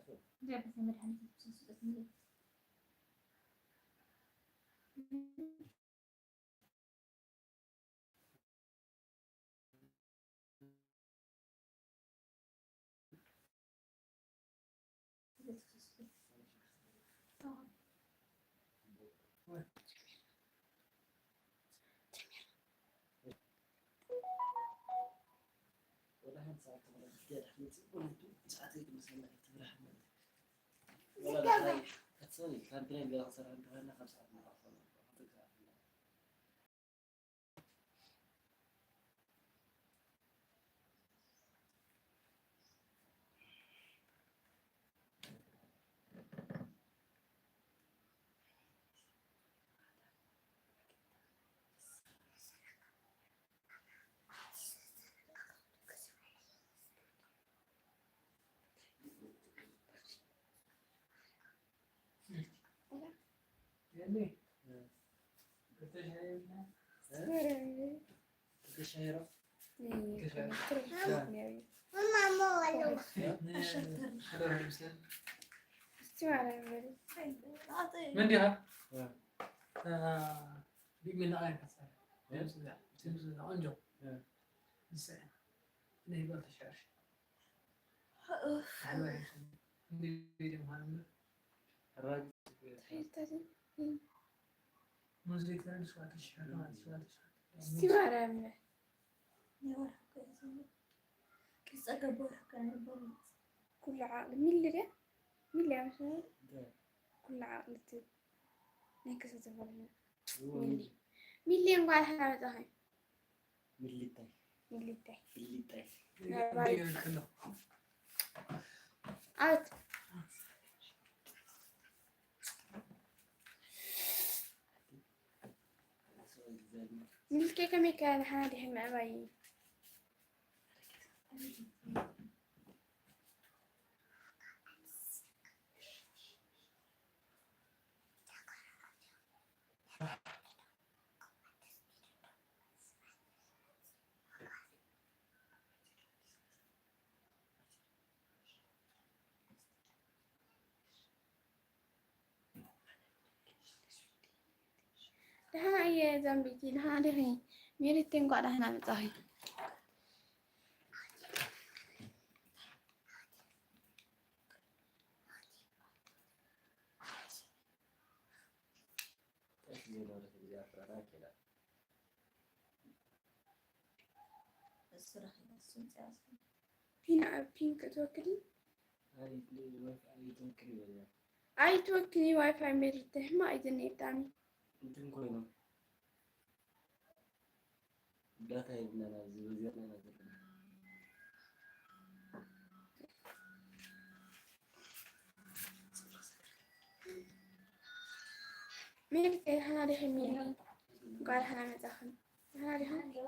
እዚኣ በስመ መድኃኒት ኢየሱስ ክርስቶስ። መን ዲኻ? ቢግሚና ኣይከሳል። ቆንጆ። ንሳ እያ። ነይ በል ተሻርሽ። እስቲ ማርያም ኩሉ ዓቕሊ ሚሊ ድያ? ሚሊ እያ መስለኒ። ኩሉ ዓቕሊ ትብል ናይ ክሰ ተፈለና። ሚሊ ሚሊ እንኳን ደሓና መጻኺ። ሚሊታይ ሚሊታይ ሚሊታይ ኣት ሚልኬ ከመይ ከ ደሓና ዲኺ ምዕባይ? ደሓና እየ ዛምቢቲ፣ ደሓና ዲኺ? ሜሪቴ እንኳዕ ደሓና መጻኺ። ፒን ኣብ ፒንክ ትወክሊ? ኣይትወክሊ ዋይፋይ ሜሪቴ፣ ሕማቕ እዩ ዝኒኤ ብጣዕሚ። እንትን ኮይኑ ዳታ የብልናን ኣብዚ በዚርና ኢና ዘለና። ሜሪቴ ደሓና ዲኺ? ሜሪ እንኳዕ ደሓና መጻኺ። ደሓና ዲኺ?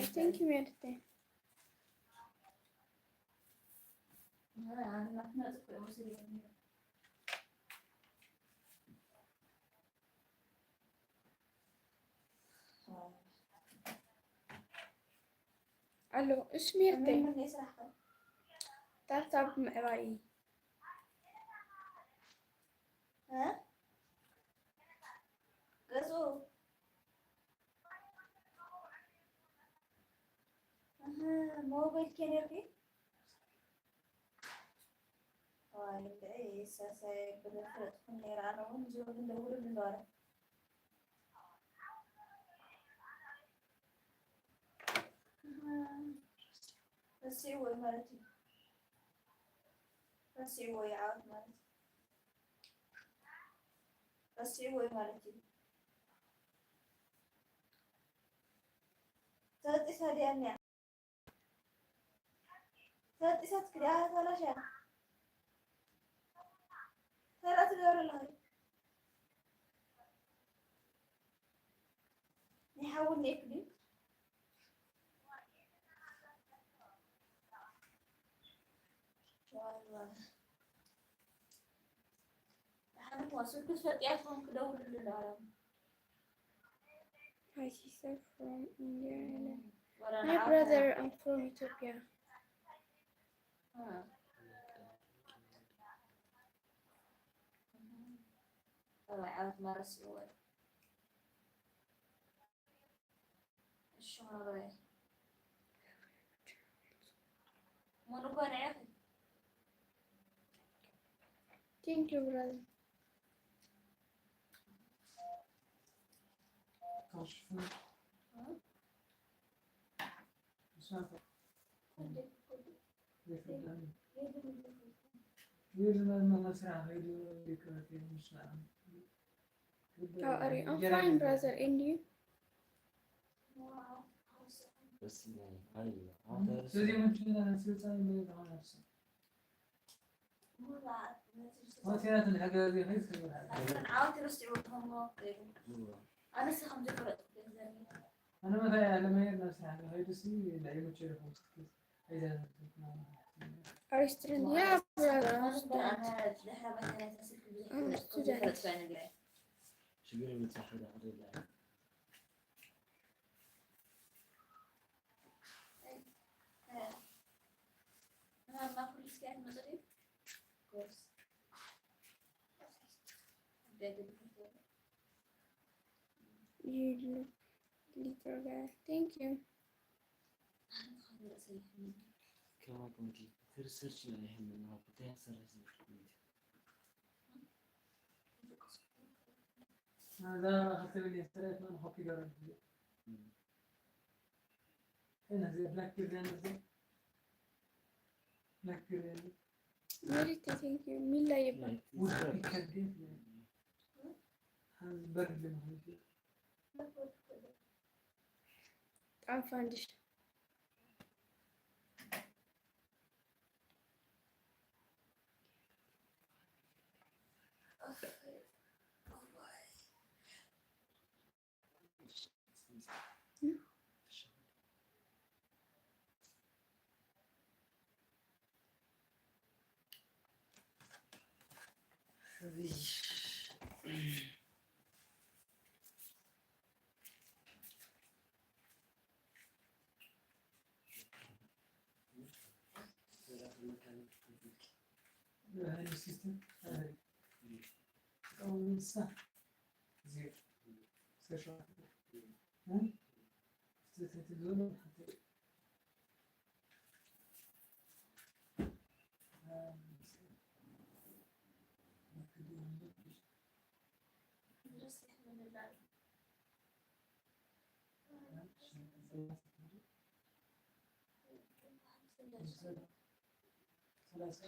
Thank you, Mary. ኣሎ እሱ ሜርተይ ታብታብ ምዕባይ እዩ። ገጹ ሞባይል ከኔርኪ ዋይ እንድዒ ሳሳይ ብለፈጥኩም ነይረ። ኣነ እውን ዝብል እንደውልሉ ነበረ። ረሲዕዎ እዩ ማለት እዩ። ረሲዕዎ እዩ ዓወት ማለት እዩ። ረሲዕዎ እዩ ማለት እዩ። ተበጢሳ ድያ እኒኣ? ተበጢሳትኪ ድያ ተበላሽያ? ተራ ትገብሪ ኣለኺ። ናይ ሓዊ እኒኤኪ ድዩ? ዋይ ዋይ። ደሓን እኮ ስልኩ ፈጢያትኩም ክደውልሉ ኣለዋ። My sister from India. Hi brother, I'm from Ethiopia. ተባይ ዓወት መረስዎ። እሺ ማረይ። ሙሉ እኮ ንዕኺ። Thank you, brother. How are you? I'm fine, brother. And you? ዓወት ረሲዕዎ እሞ ከይዱ። ኣነስ ከም ዘይፈለጥኩ ገንዘብ እዩ። ኣነ መታያ ለመሄድ ናብ ስራሕ ንኸይዱ ሲ እንዳይ መቸ ይኹን ስክት ኣይዛዘብኩ። Are you student? Yeah, brother, I'm student. I'm student. ሽግር የለም፣ ሓደ ሓደ ይላል። You look little guy. Thank you. ከማይ ኮንኪ፣ እቲ ሪሰርች ናይ ሕክምና ቦታ ያሰራሽ ዝብል ኮሚቴ። ናዛ ክልተ ሚልዮን ሰራዊት መን ኮፒ ገረድ? እም። እና እዚ ብላክ ፒል ዘንድ እዚ ብላክ ፒል ዘንድ። Very thank you. ሚላ ይባል። ውድ ፒከር ጌት። ሓዝ በርድ ለምሃንቲ። ጣም ፋንድሽ።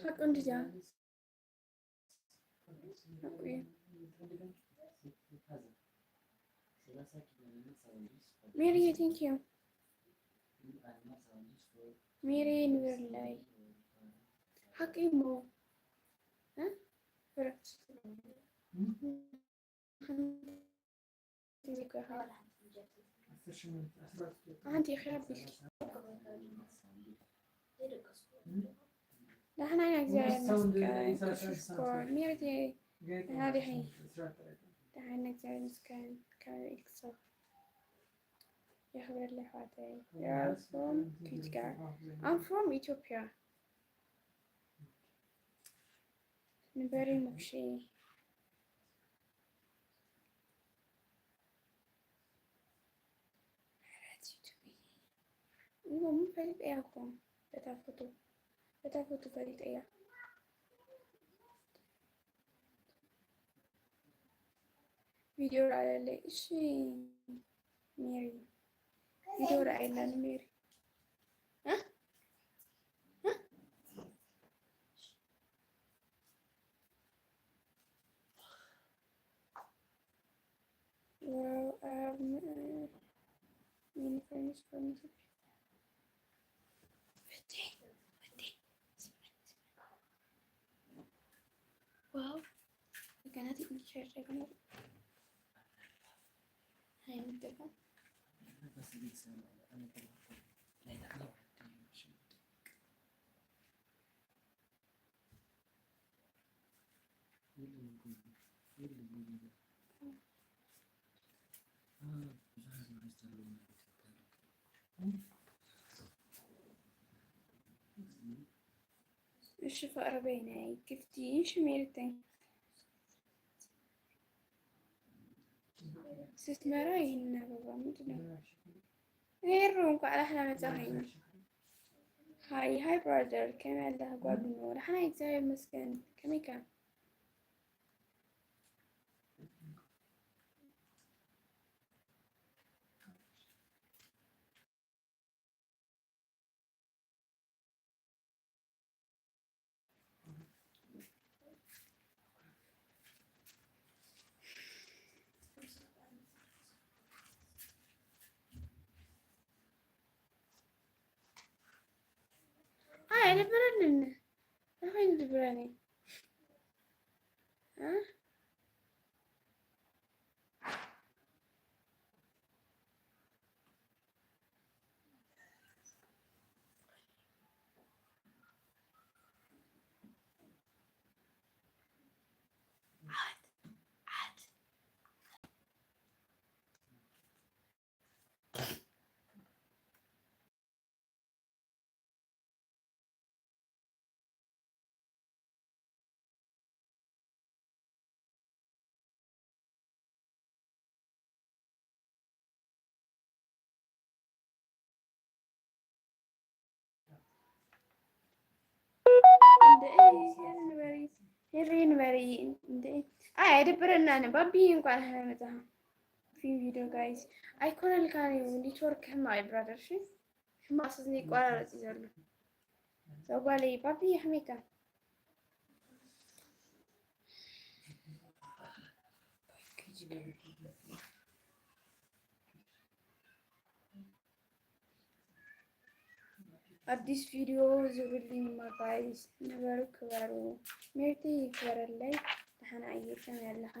ሓቁ እንድያ። ሓቁ እዩ። ሜሪዬ፣ thank you። ሜሪዬ ንበርለይ። ሓቂ እሞ። እ? ፍረ። ሓንቲ ኢኻ ኣቢልኪ። ደሕና ኢና እግዚኣብሔር ይመስገን። ክፉ ሽኮር። ሜሪዬ፣ ደህና ዲኺ? ደህና ኢና እግዚኣብሔር ይመስገን። ከመይ ኢልኪ? የኽብረለይ ኣሕዋተይ። You are from which ጋር? I'm from Ethiopia። ንበሪ ሞክሼ። እሞ ምን ፈሊጠያ እኮ በታ ፎቶ፣ በታ ፎቶ ፈሊጠያ። ቪድዮ ርኣየለይ። እሺ ሜሪ፣ ቪድዮ ርኣየላኒ ሜሪ። እ? እ? Well, I have m- many friends from the Well, we're gonna take the church. I'm gonna. I'm gonna. እሺ ፍቅሪ በይነይ ክፍቲ እሺ ሜሪተይ ስትመራ ይህን ኣበባ ምንድን ነው? ሄሩ እንኳዕ ዳሕና መጻኸኝ። ሃይ ሃይ ብራዘር ከመይ ኣለኻ ጓደኞ? ዳሕና እግዚኣብሔር ይመስገን። ከመይካ? ኣይ ኣይደብረንን። እንታይ ኮይኑ ድብረኒ? እ? እንደ ንበሪ ሄሪ ንበሪ እንደ ኣይ ኣይደብረናን ባቢ እንኳን መጣ ፊ ቪዲዮ ጋይስ ኣይኮነልካን እዩ ኔትወርክ ሕማቅ እዩ ብራዘር እሺ ሕማቅ ስዝኒ ይቆራረጽ እዩ ዘሎ ሰጓለይ ባቢ ከመይካ ኣዲስ ቪድዮ ዝብልኝ እማ ጋይስ ንበሩ ክበሩ ሜርተይ ይክበረለይ ደሓና እየ ከመይ ኣለኻ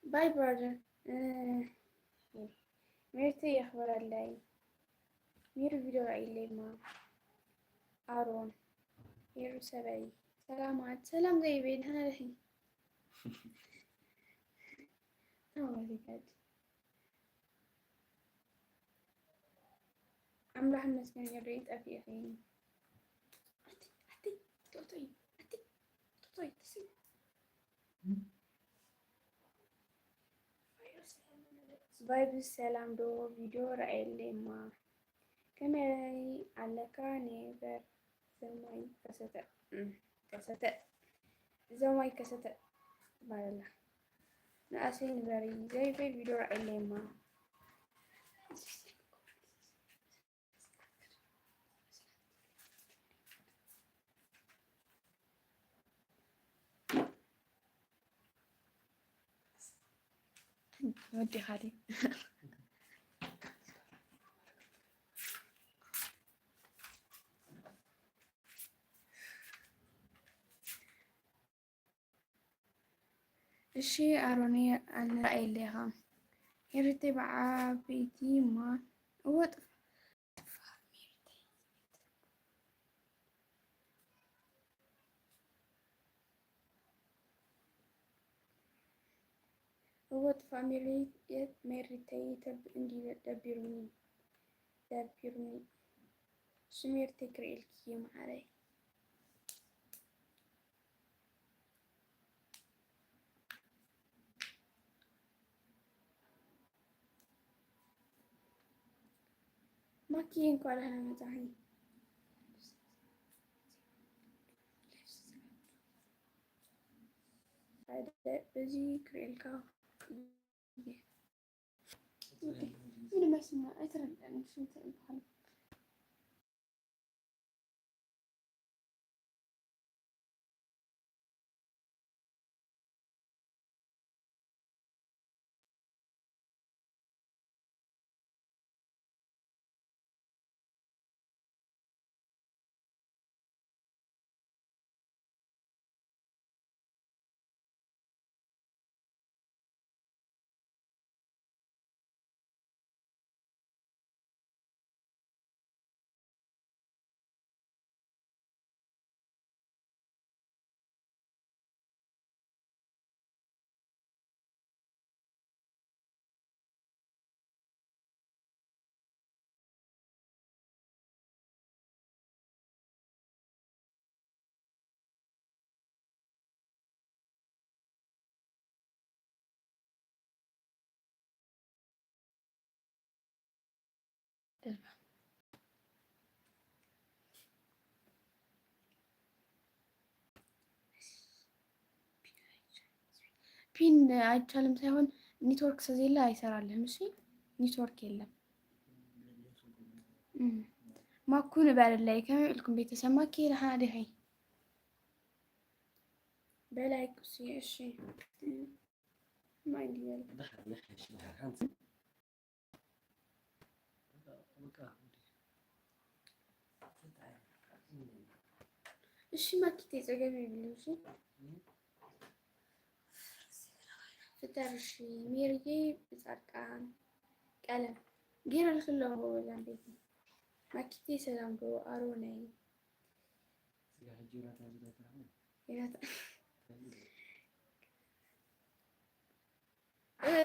Bye brother. ሜርተይ የኽብረለይ። ሜሪ ቪድዮ ርኣይለይማ። ኣሮን ሜሩ ሰበይ ሰላማት ሰላም ዘይቤ ደህና ደኺ። Oh my god. ኣምላኽ ይመስገን ሜሪ ጠፊእኺ። ኣቲ ኣቲ ቶቶይ ኣቲ ቶቶይ ትሲ ቫይብስ ሰላም ዶ ቪድዮ ርኣየለይማ ከመይ ኣለካ ኔቨር ዘማይ ከሰተ ከሰተ ዘማይ ከሰተ ትባል ኣላ ንኣሰይ ንበሪ ዘይበይ ቪድዮ ርኣየለይማ ወዲኻ ድዩ? እሺ ኣሮኒ ኣነ ራእየለይ ኢኻ ሄሪተይ ብዓበይቲ እማ እወ ጥፋ እወ ጥፋ ሜሪተይ ተብ እንዲ ደቢሩኒ ደቢሩኒ ስሜርተይ ክርእየልኪ እየ መዓረይ። ማኪ እንኳን ደህና መጣህ። ሓደ በዚ ክርእየልካ። ምን መስማ ኣይተረዳእን ሽንት ይባሃል። ፒን አይቻልም ሳይሆን ኔትወርክ ስለሌለ አይሰራልህም። እሺ ኔትወርክ የለም። እም። ማኩ ንበረለይ ከመይ ኢልኩም ቤተሰብ ማኪ ደህና ዲኺ? በላይ ቁሲ እሺ። ማይ እንዲበል እሺ ማኪቴ ጸገም የብሉም። እሺ ፍጠር። እሺ ሜሪዬ ብጻድቃን ቀለም ጌረልክሎም በወዛን ቤት ማኪቴ ሰላም ዶ ኣሮነይ ይናታ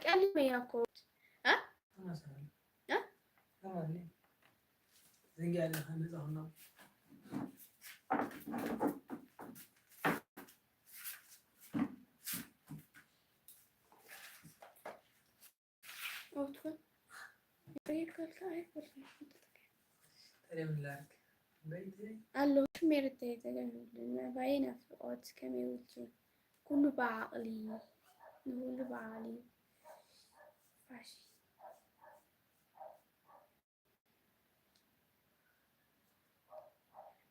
ቀሊል እያ እኮ። እ? እ? ኣለሽ ሜርተይ ተገንልን ባይ ናፍቆት ከመይ ውልኪ ኩሉ ብዓቕሊ ንኹሉ ብዓቕሊ ፋሺ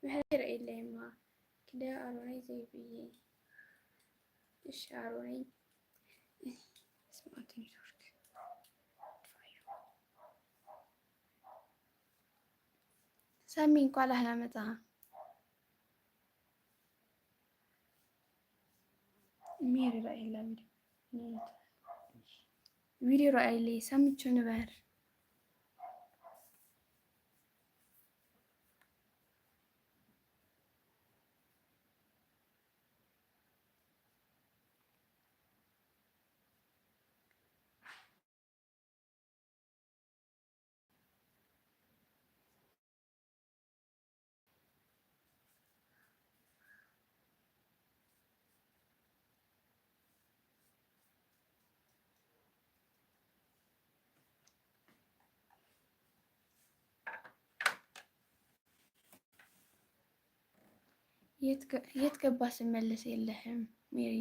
ምሕረት ይረኣየለይማ ክደ ኣሮናይ ዘይብዬ እሺ ኣሮናይ ስማርት ኔትወርክ ሳሚ እንኳን ደህና መጣ። ሜሪ ራእይላ ቪዲዮ ቪዲዮ ራእይሊ ሳሚቾ ንበር የት ገባ ስመለስ የለህም ሜሪ።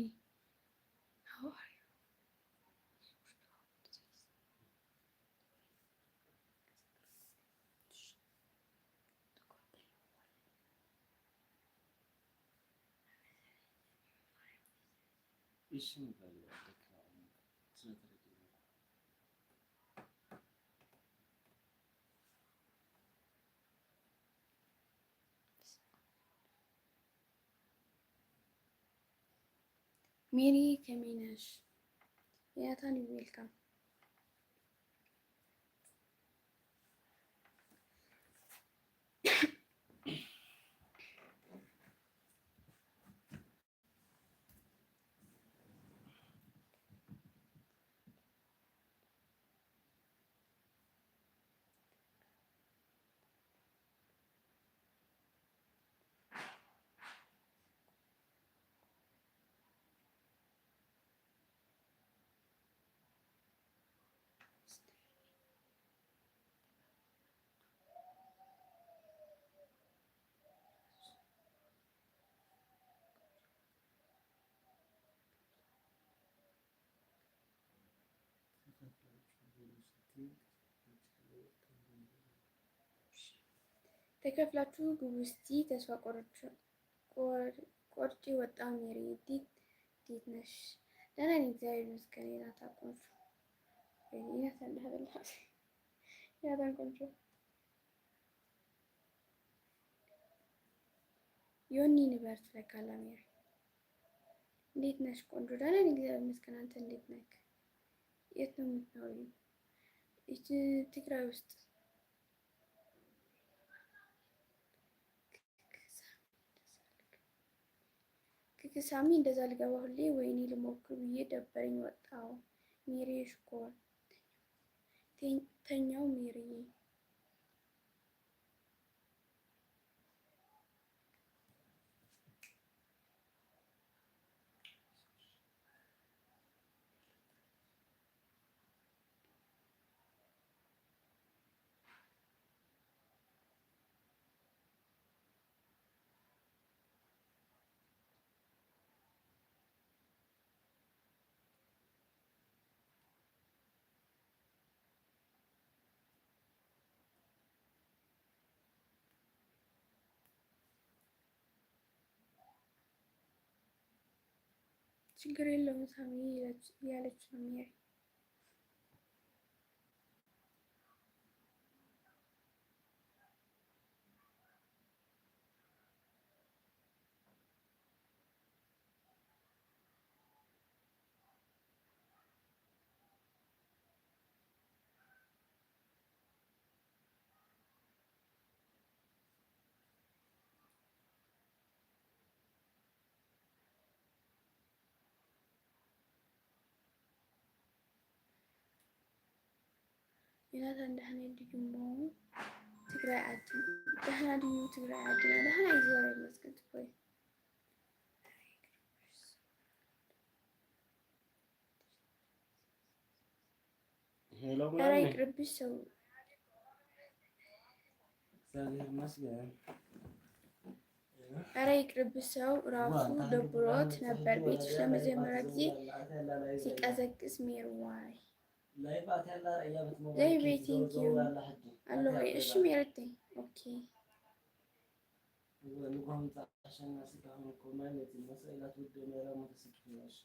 ሜሪ ከመይ ነሽ? ያታን ዌልካም። ተከፍላችሁ ግቡ እስቲ። ተስፋ ቆርጭ ቆር- ቆርጭ ወጣ። ሜሪ እንዴት እንዴት ነሽ? ደህና ነኝ፣ እግዚአብሔር ይመስገን። የናታ ቆንጆ፣ የናታ እንዳበላ፣ የናታ ቆንጆ። ዮኒ ንበር ትለካላ ሜሪ። እንዴት ነሽ ቆንጆ? ደህና ነኝ፣ እግዚአብሔር ይመስገን። አንተ እንዴት ነህ? የት ነው የምትኖሪው? ይቺ ትግራይ ውስጥ። ክክ ሳሚ እንደዛ ልገባ ሁሌ ወይኔ ልሞክር ብዬ ደበረኝ ወጣው። ሜሪ ሽኮር ተኝ- ተኛው ሜሪ። ችግር የለውም ሳሚ እያለች እያለች ነው ሜሪ። ዮናታን ደህና ድዩ እሞ? ትግራይ ዓዲ ደህና ድዩ? ትግራይ ዓድና ደህና እዩ፣ እግዚኣብሔር ይመስገን። ጽቡቅ። ሄሎ ኧረ ማሜ። ይቅርብሽ ሰው። እግዚአብሔር ይመስገን። ኧረ ይቅርብሽ ሰው ራሱ ዋ፣ ደብሮት ታዲያ ነበር። ቤትሽ ለመጀመሪያ ጊዜ ሲቀዘቅዝ ሜርዋይ። ላይፍ አትያላ እያ ብትሞባይል ዘይቤ ኬክ ቴንክ ዩ። ዘውር አላ ሕጂ። ኣለኹ። እሺ ሜረተይ። ኦኬ። ንጎም ጣሸና ስጋሁን እኮ ማለት ነው። ሰይላት ውድ ሜራ ሞተ ስኪት ነው። እሺ።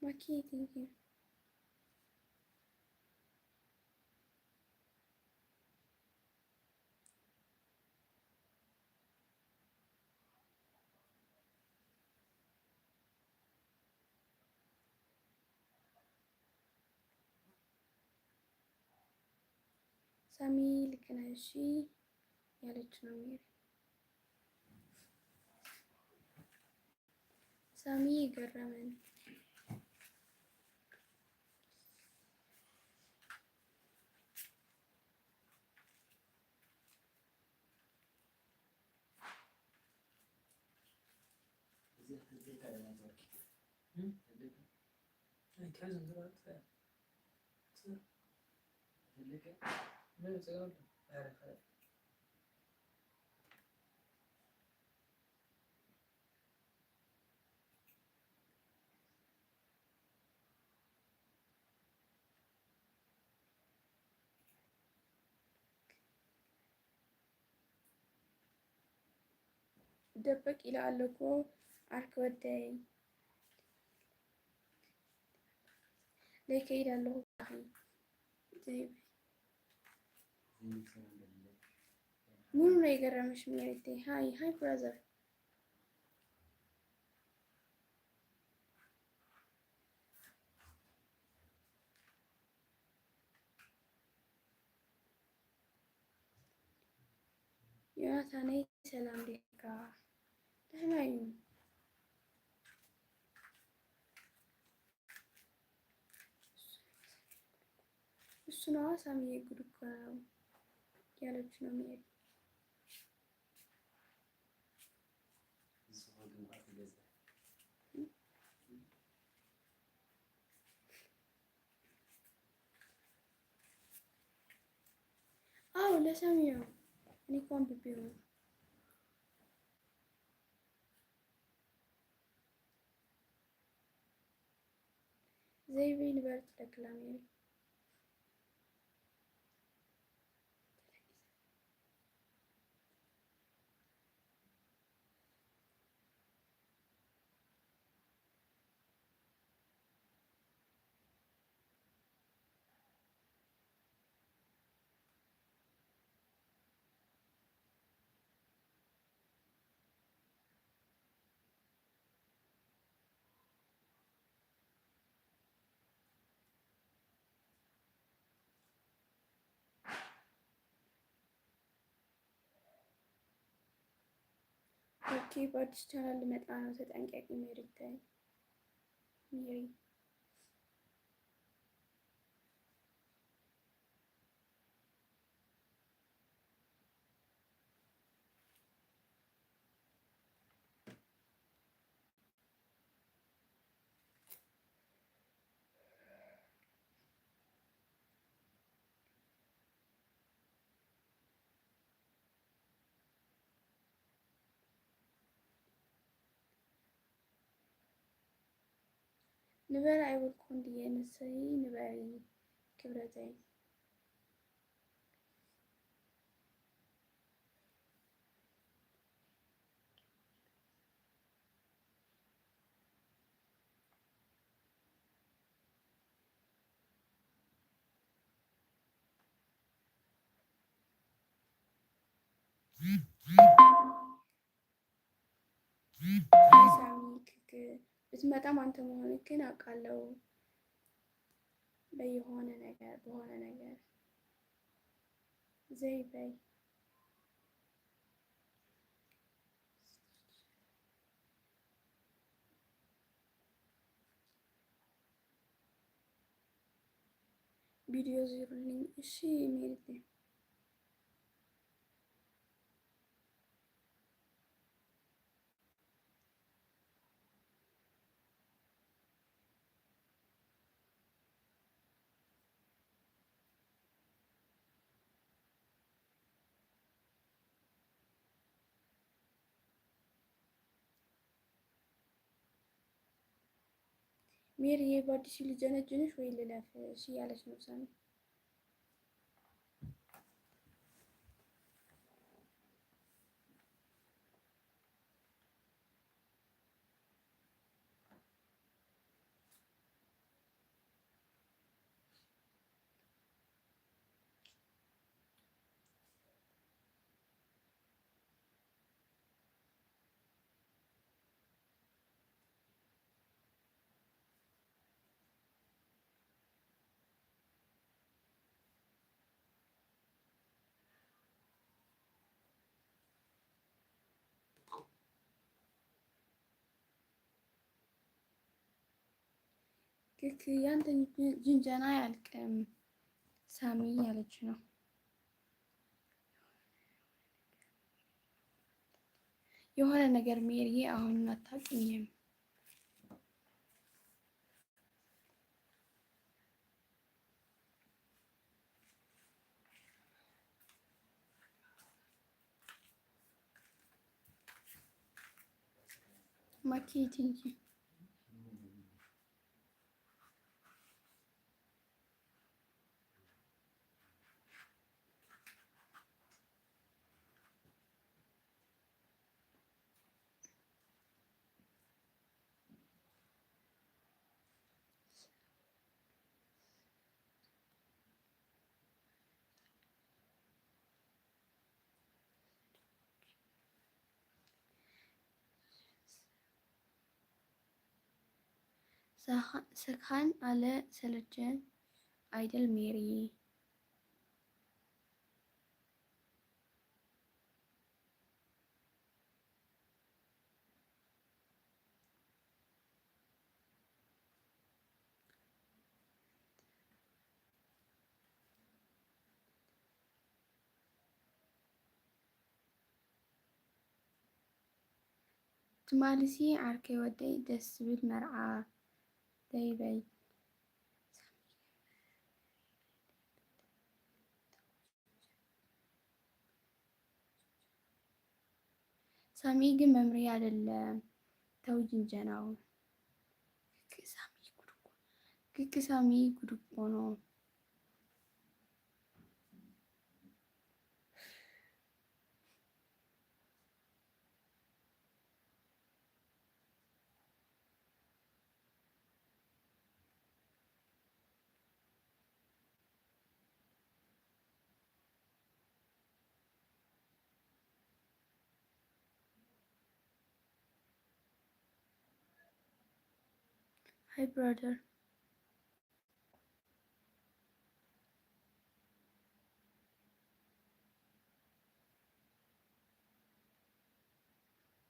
ማኪ ቴንክ ዩ። ሳሚ ልክ ነህ እሺ ያለች ነው ሜሪ። ሳሚ ገረመን። ደበቅ ኢለ ኣለኩ ዓርኪ ወደይ። ለይከይድ ኣለኹ። ዘይብለይ። ምኑ ነው የገረመሽ ሜሪተይ? ሃይ፣ ሃይ ብራዘር። ዮናታነይ ሰላም ዲካ? ደህና እዩ። እሱ ነዋ ሳሚዬ፣ ጉድ እኮ ነው ያለች ነው ሜሪ። ለሰም እዮም። እኔ እኮ አንብቤው ነው። ዘይበይ ንበር ትለክላ ሜሪ። ኦኬ፣ በአዲስ ቻናል ልመጣ ነው፣ ተጠንቀቂ ሜሪታይ። ሜሪ። ንበሪ ኣይበልኩን ድየ? ንስኺ ንበሪ ክብረተይ። ሳሚ ክክ ብትመጣም አንተ መሆንክን አውቃለሁ። በየሆነ ነገር በሆነ ነገር ዘይ በይ ቪዲዮ ዙሩልኝ እሺ ሜሪቴ። ሜሪዬ፣ በአዲሱ ልጀነጅንሽ ወይ ልለፍሽ እያለች ነው ሳሚ። ክክ ያንተ ጅንጀና አያልቅም ሳሚ እያለች ነው። የሆነ ነገር ሜሪዬ አሁን አታውቅኝም። ማኪ ቴንኪ። ሰካ-፣ ሰካን አለ ሰለቸን አይደል ሜሪ? ትማሊሲ ዓርከይ ወደይ ደስ ዝብል መርዓ ደይበይ። ሳሚ ግን መምርያ አይደለም። ተው ጅንጀናው። ክክ ሳሚ ጉድ እኮ፣ ክክ ሳሚ ጉድ እኮ ነው። Hi, brother.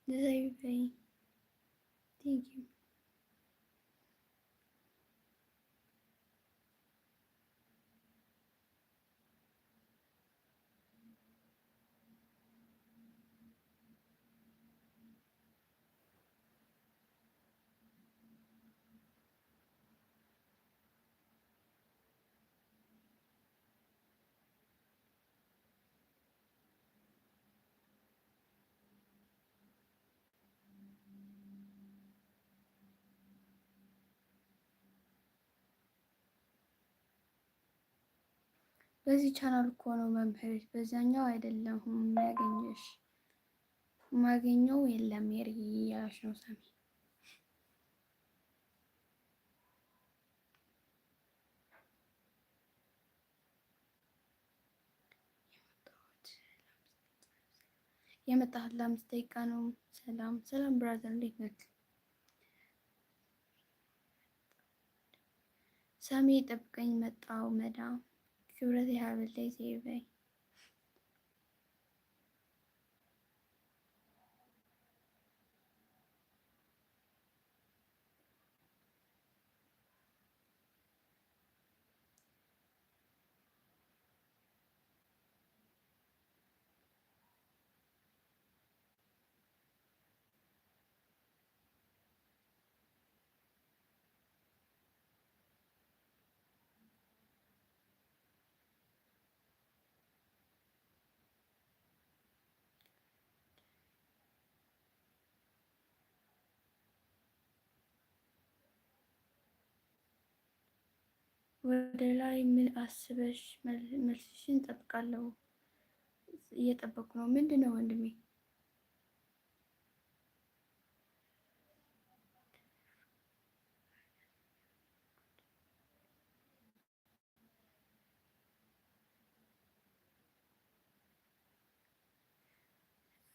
Thank you. በዚህ ቻናል እኮ ነው መምህር፣ በዛኛው አይደለም የሚያገኘሽ። ማገኘው የለም ሜሪ እያላሽ ነው ሳሚ። የመጣሁት ለአምስት ደቂቃ ነው። ሰላም ሰላም ብራዘር፣ እንዴት ነህ? ሳሚ ጠብቀኝ መጣው መዳ። ክብረት ይሃበለይ ዘይበይ። ወደ ላይ ምን አስበሽ? መልስሽን እጠብቃለሁ። እየጠበቅኩ ነው። ምንድን ነው ወንድሜ?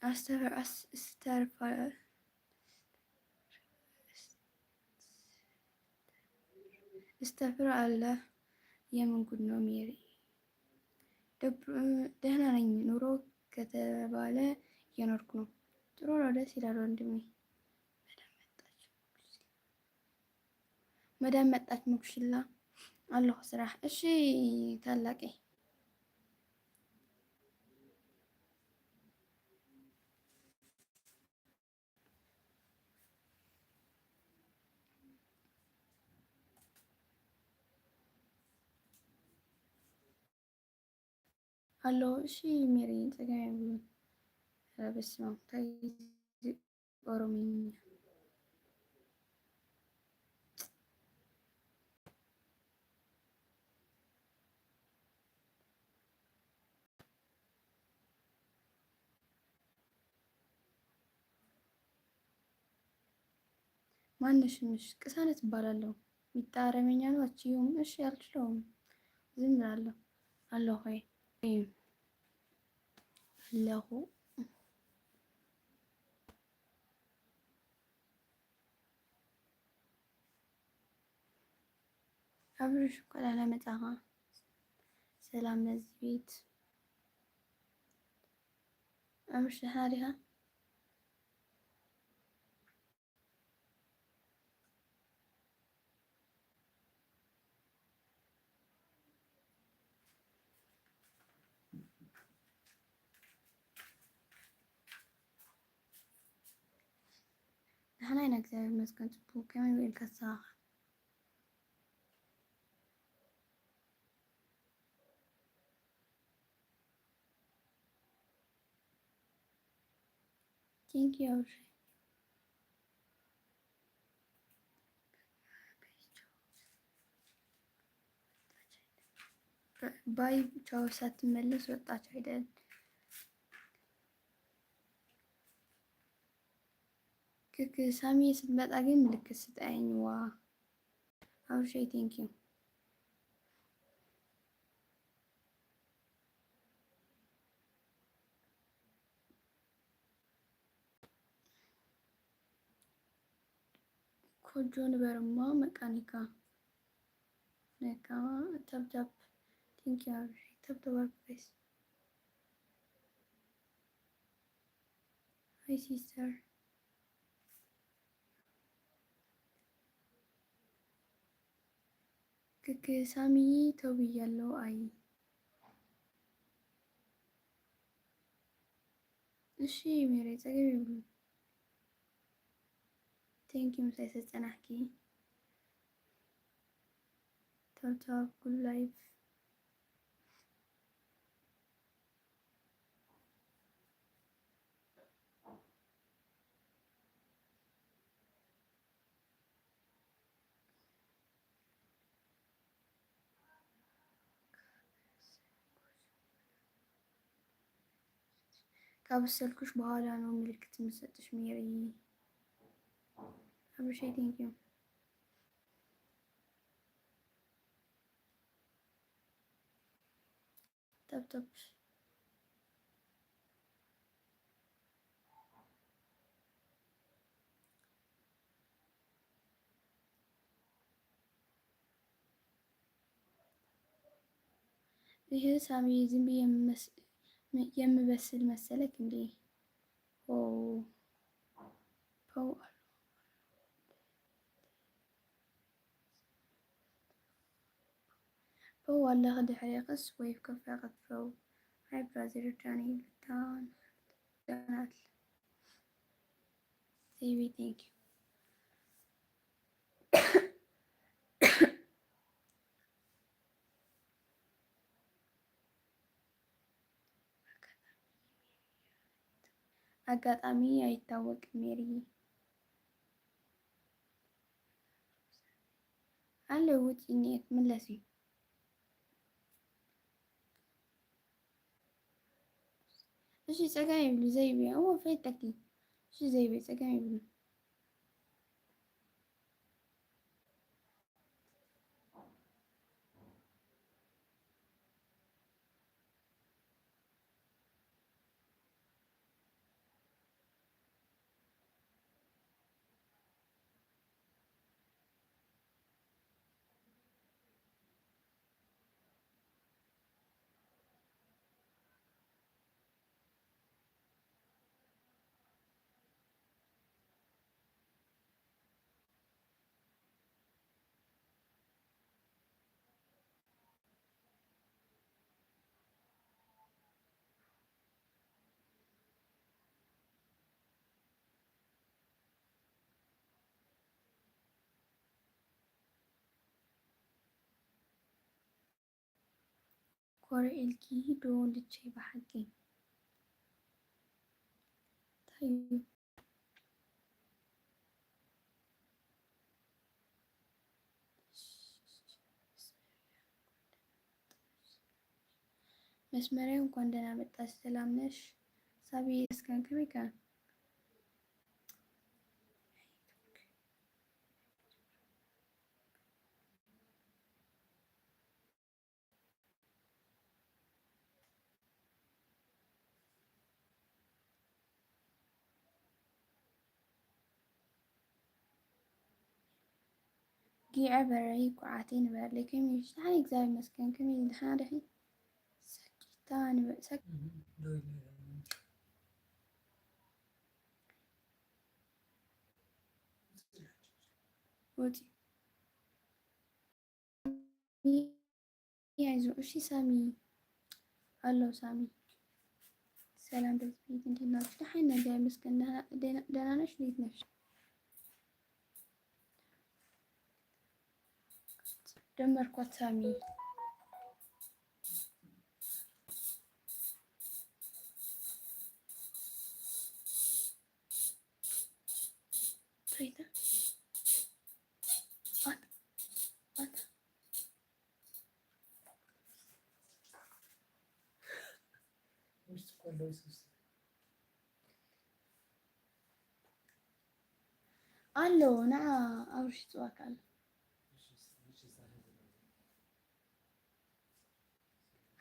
አስተፈ አስተርፋ እስተፍር አለ። የምን ጉድ ነው ሜሪ? ደህና ነኝ። ኑሮ ከተባለ እየኖርኩ ነው። ጥሩ ነው፣ ደስ ይላል ወንድሜ። መዳም መጣች። መኩሽላ አለሁ ስራሕ። እሺ ታላቂ ኣሎ። እሺ ሜሪ፣ ጸገም የብሉን። ኧረ በስመ ኣብ፣ እንታይ እዚ ኦሮምኛ? ማነሽ ስምሽ? ቅሳነት እባላለሁ። ሚጣ አረመኛ ነው አችዩም። እሺ አልችለውም። ዝም እላለሁ። ኣለኹ ወይ? ኣለኹ። አብርሽ እንኳን ደህና መጣኻ። ሰላም ነዚ ቤት። አብርሽ ደህና ዲኻ? ደህና ኢና እግዚኣብሔር ይመስገን። ጽቡቅ ከመይ ውዒልካ ንስኻ? Thank you. ባይ ቻው። ሳትመለስ ወጣች አይደል? ክክ ሳሚ ስትመጣ ግን ምልክት ስጠኝ። ዋ አብርሽ፣ thank you። ኮጆ ንበርማ መቃኒካ ነካ። ታፕታፕ። Thank you አብርሽ። ታፕታፕ አድርጉ ጋይስ። Hi sister። ክክ ሳሚ ተው ብያለሁ። አይ እሺ ሜሪ፣ ጸገም የብሉን። Thank you ምሳይ ሰጸናሕኪ። ታፕታፕ good life። ካበሰልኩሽ በኋላ ነው ምልክት የምሰጥሽ ሜሪ። አብርሽ፣ thank you። ታፕታፕ። ይህ ሳሚ ዝም ብዬ የምመስ-፣ የምበስል መሰለክ እንዴ? ኦ፣ ፖው። ፖው ኣለኺ ድሕሬኽስ ወይ ከፋ ቀጥፈው። ሃይ ብራዘር ዳኒ ብታን ዳናት። ሴቪ፣ thank you። ኣጋጣሚ ኣይታወቅን ሜሪ። ኣለዉ ውጪ እኒኤ ክምለስ እዩ። እሺ ጸገም የብሉ ዘይብያ። እዎ ፈይጠኪ። እሺ ዘይብያ ጸገም የብሉ። ኮረ ኢልኪ ዶ ልቼ ብሓቂ? እንታይ እዩ? መስመርያ እንኳን ደህና መጣሽ። ሰላም ነሽ? ሳቢ እስከን ከመይ ከ? ጊዐ በረይ ኳዓተይ ንበረለይ። ከመይ ኢልኪ? ደሓን እግዚኣብሔር ይመስገን። ከመይ ኢልኪ? ደሓን ዲኺ? ሰኪታ ንበ-፣ ሰክ-፣ ወፂ። ያይዞ። እሺ ሳሚ ኣሎ። ሳሚ ሰላም ቤት፣ እንዴት ናችሁ? ደሓን ነጋ ይመስገን። ደህና፣ ደህና፣ ደህና ነሽ? እንዴት ነሽ? ደመርኳት ሳሚ። ኣሎ ንዓ ኣብርሽ ይፅዋካ ኣሎ።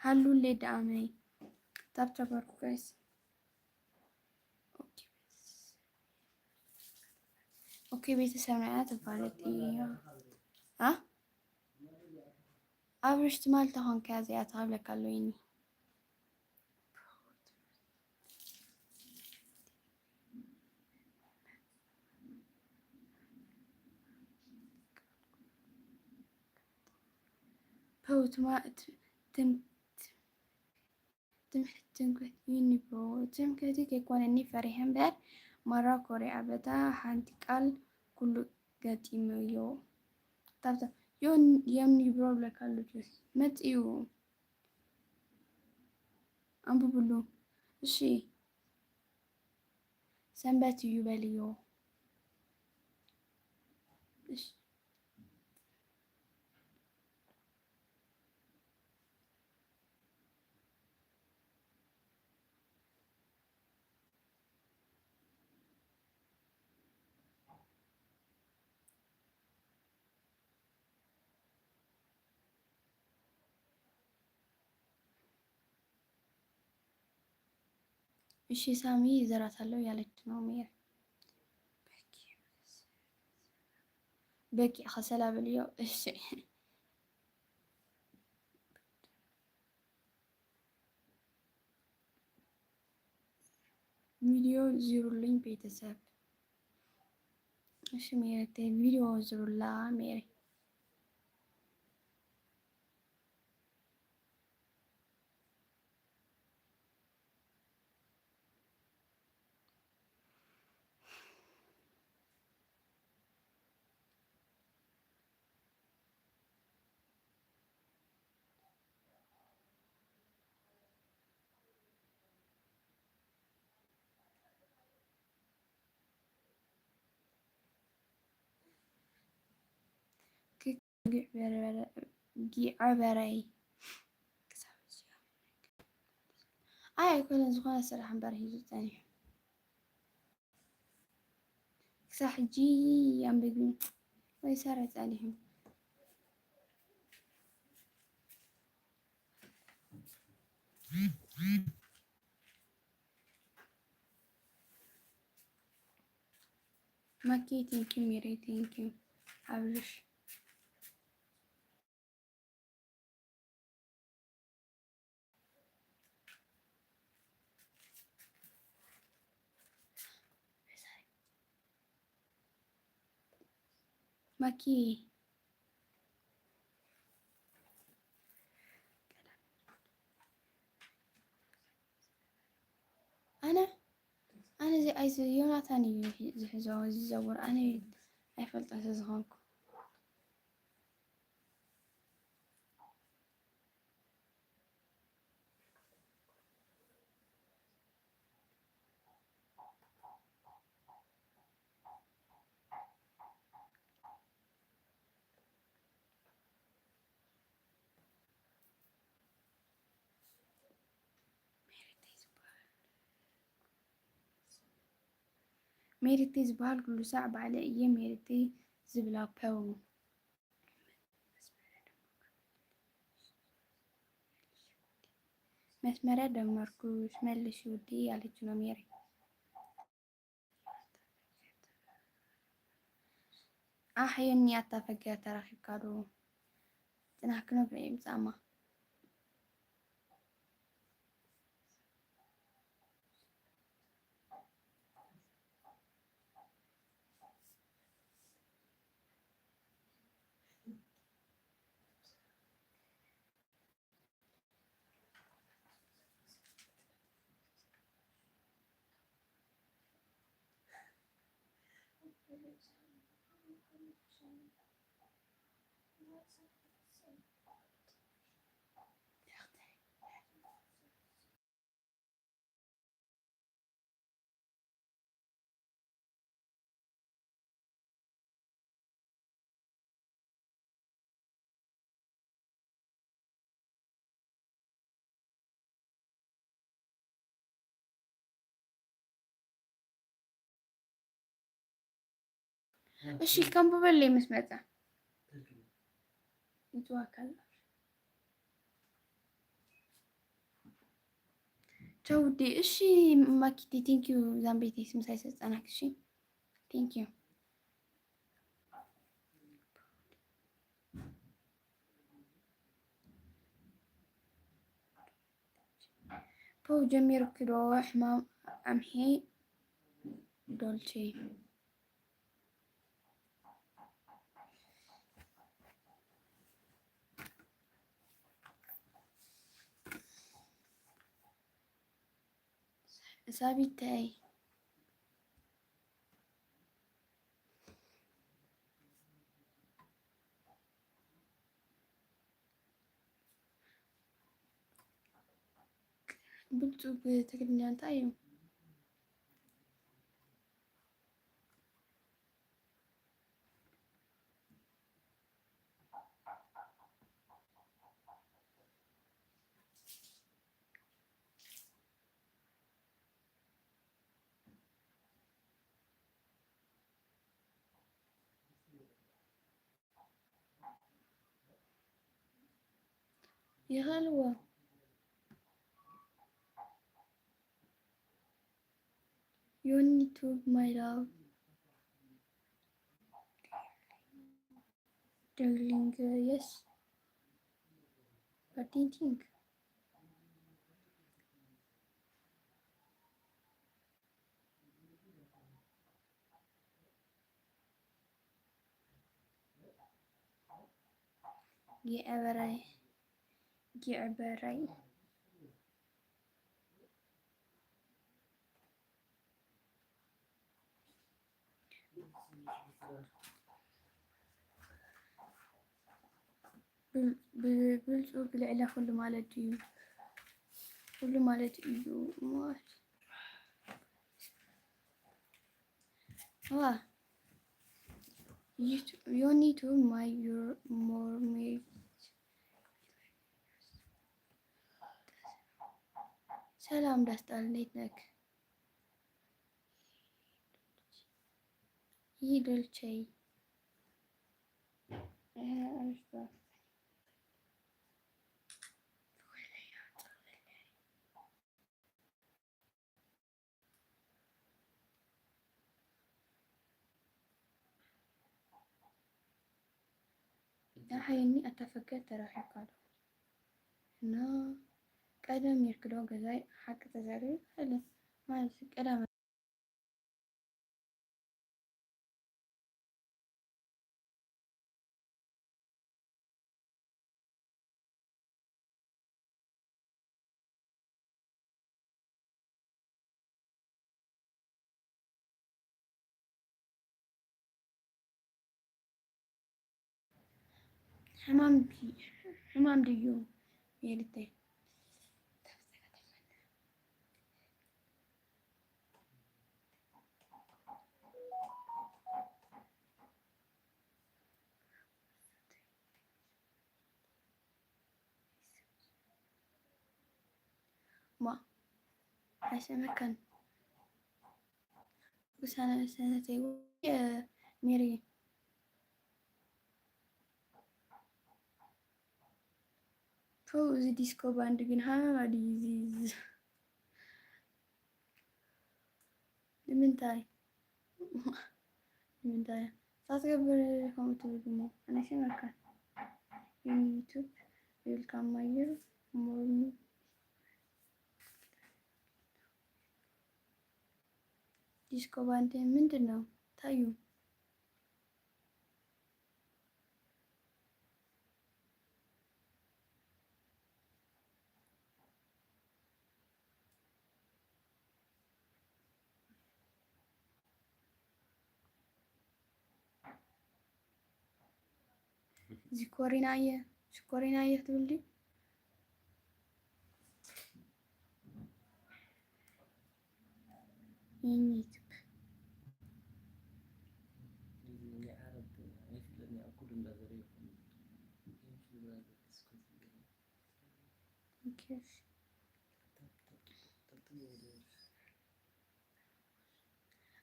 ሃሉለይ ደኣመይ ታብታብ ኣርኩ ጋይስ። ኦኬ ቤተሰብ ናይ ተፋለጥ እያ። አ ኣብርሽ ትማል ተኾንካ እዚኣ ተቐብለካ ኣሎ ይኒ። ፐውትማ ትም ትምክሕቲ ይኒ ብሮ። ትምክሕቲ ከይኮነኒ ፈሪሐ እምበር ማራ ኮሪዓ በታ ሓንቲ ቃል ኩሉ ገጢመዮ። ታብታ ዮኒ ብሮ ብለካ ኣሎ ጆሲ መፅዩ ኣንብብሉ። እሺ ሰንበት እዩ በልዮ። እሺ እሺ ሳሚ ይዘራት አለው ያለች ነው ሜሪ። በቂ ከሰላ በልዮ። እሺ ቪዲዮ ዝሩልኝ ቤተሰብ። እሺ ሜሪ ቪዲዮ ዝሩላ ሜሪ። ጊዕበረይ ኣይ ኣይኮነን ዝኾነ ስራሕ እምበር ሒዙ ጸኒሑ። ክሳብ ሕጂ ኣንብቢ ወይ ሰረ ጸኒሑ። ማኪ ቴንኪ ሜሪ ቴንኪ ኣብርሽ። ማኪ ኣነ ኣነ እዚ ኣይዚ ዮናታን እዩ ዝሕዞ ዝዘውር ኣነ ኣይፈልጦን ስለዝኾንኩ። ሜሪተይ ዝበሃል ኩሉ ሳዕ ባዕለ እየ ሜሪተይ ዝብላ ፐው። መስመረ ደመርኩሽ መልሽ ውዲ ያለች ነው ሜሪ። ኣሕ የኒ ኣታ ፈጊራ ተራኺብካ ዶ ጽናሕ ክነብረ እየ ብጻማ። እሺ፣ ከንብበለይ ምስ መጸ። ይጽዋካል። ቻው ውዴ። እሺ ማኪቲ፣ ቴንክ ዩ። ዛምቤቴ ምሳይ ሰጸናክ። እሺ፣ ቴንክ ዩ። ፖው ጀሚርክ ዶ ሕማም ኣምሒ ዶልቼ? ሳቢተይ። ብልጹ ብትግርኛ እንታይ እዩ? ይኸልዎ። ዮኒ ቱብ ማይ ላቭ ደርሊንግ፣ የስ። What do you think? ይዕበራይ፣ ይዕበራይ። ብል-፣ ብል-፣ ብልጹ ብልዕለ ኩሉ ማለት እዩ። ኩሉ ማለት እዩ። ዋ። You t-, you need to my your more me. ሰላም ዳስጣል፣ እንዴት ነክ? ይህ ዶልቼ። እ፣ አሪፍ ነው። ደሓይኒ ኣታ ፈገር ተራኺብካ ዶ? እና ቀደም ኔርክ ዶ ገዛይ ሓቂ ተዛሪቡ? ኣለ ማለት ቀዳም ሕማም ድዩ? ሕማም ድዩ? ሜሪተይ። ማ ኣይሰመካን። ውሳነ ሰነተይ ወይ ሜሪ። ፖው፣ እዚ ዲስኮ ባንድ ግን ሃመማ ድዩ እዚ? እዚ ንምንታይ? ንምንታይ? እሳ ትገብር ከምኡ ትብል እሞ ኣነ ኣይሰመካን። ዩን ዩቱብ ዌልካም ማየር ሞርኒ። ዲስኮ ባንድ ምንድን ነው? ታዩ። ዚኮሪናየ፣ ሽኮሪናየ ትብል ድዩ? የኔ ዩቱብ። እንግሊዝኛ፣ ዓረብ ኣይፍለጥን እየ፣ ኣብ ኩሉ እንዳዘረየኹ። ኦኬ፣ እሺ።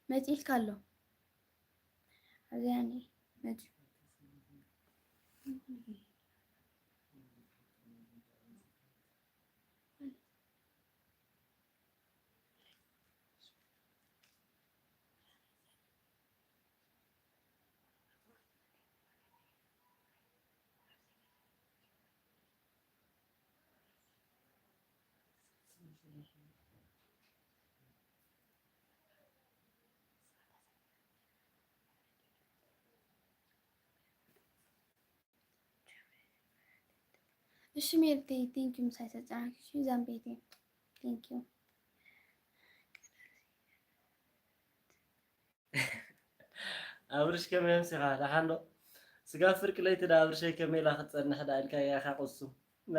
መጺእልካ ኣሎ። እዚኣኒ መፂ እሺ ሜርተይ፣ ቴንኪዩ ምሳይ ተጨናንኪ። እሺ ዛምቤተይ፣ ቴንኪዩ። ኣብርሽ ከመይ ኣምሲኻ? ደሓን ዶ? ስጋ ፍርቂ ለይቲ ዳ ኣብርሸይ ከመይ ኢላ ክትጸንሕ ዳ ኢልካ ኢኻ ቁሱ? ነ?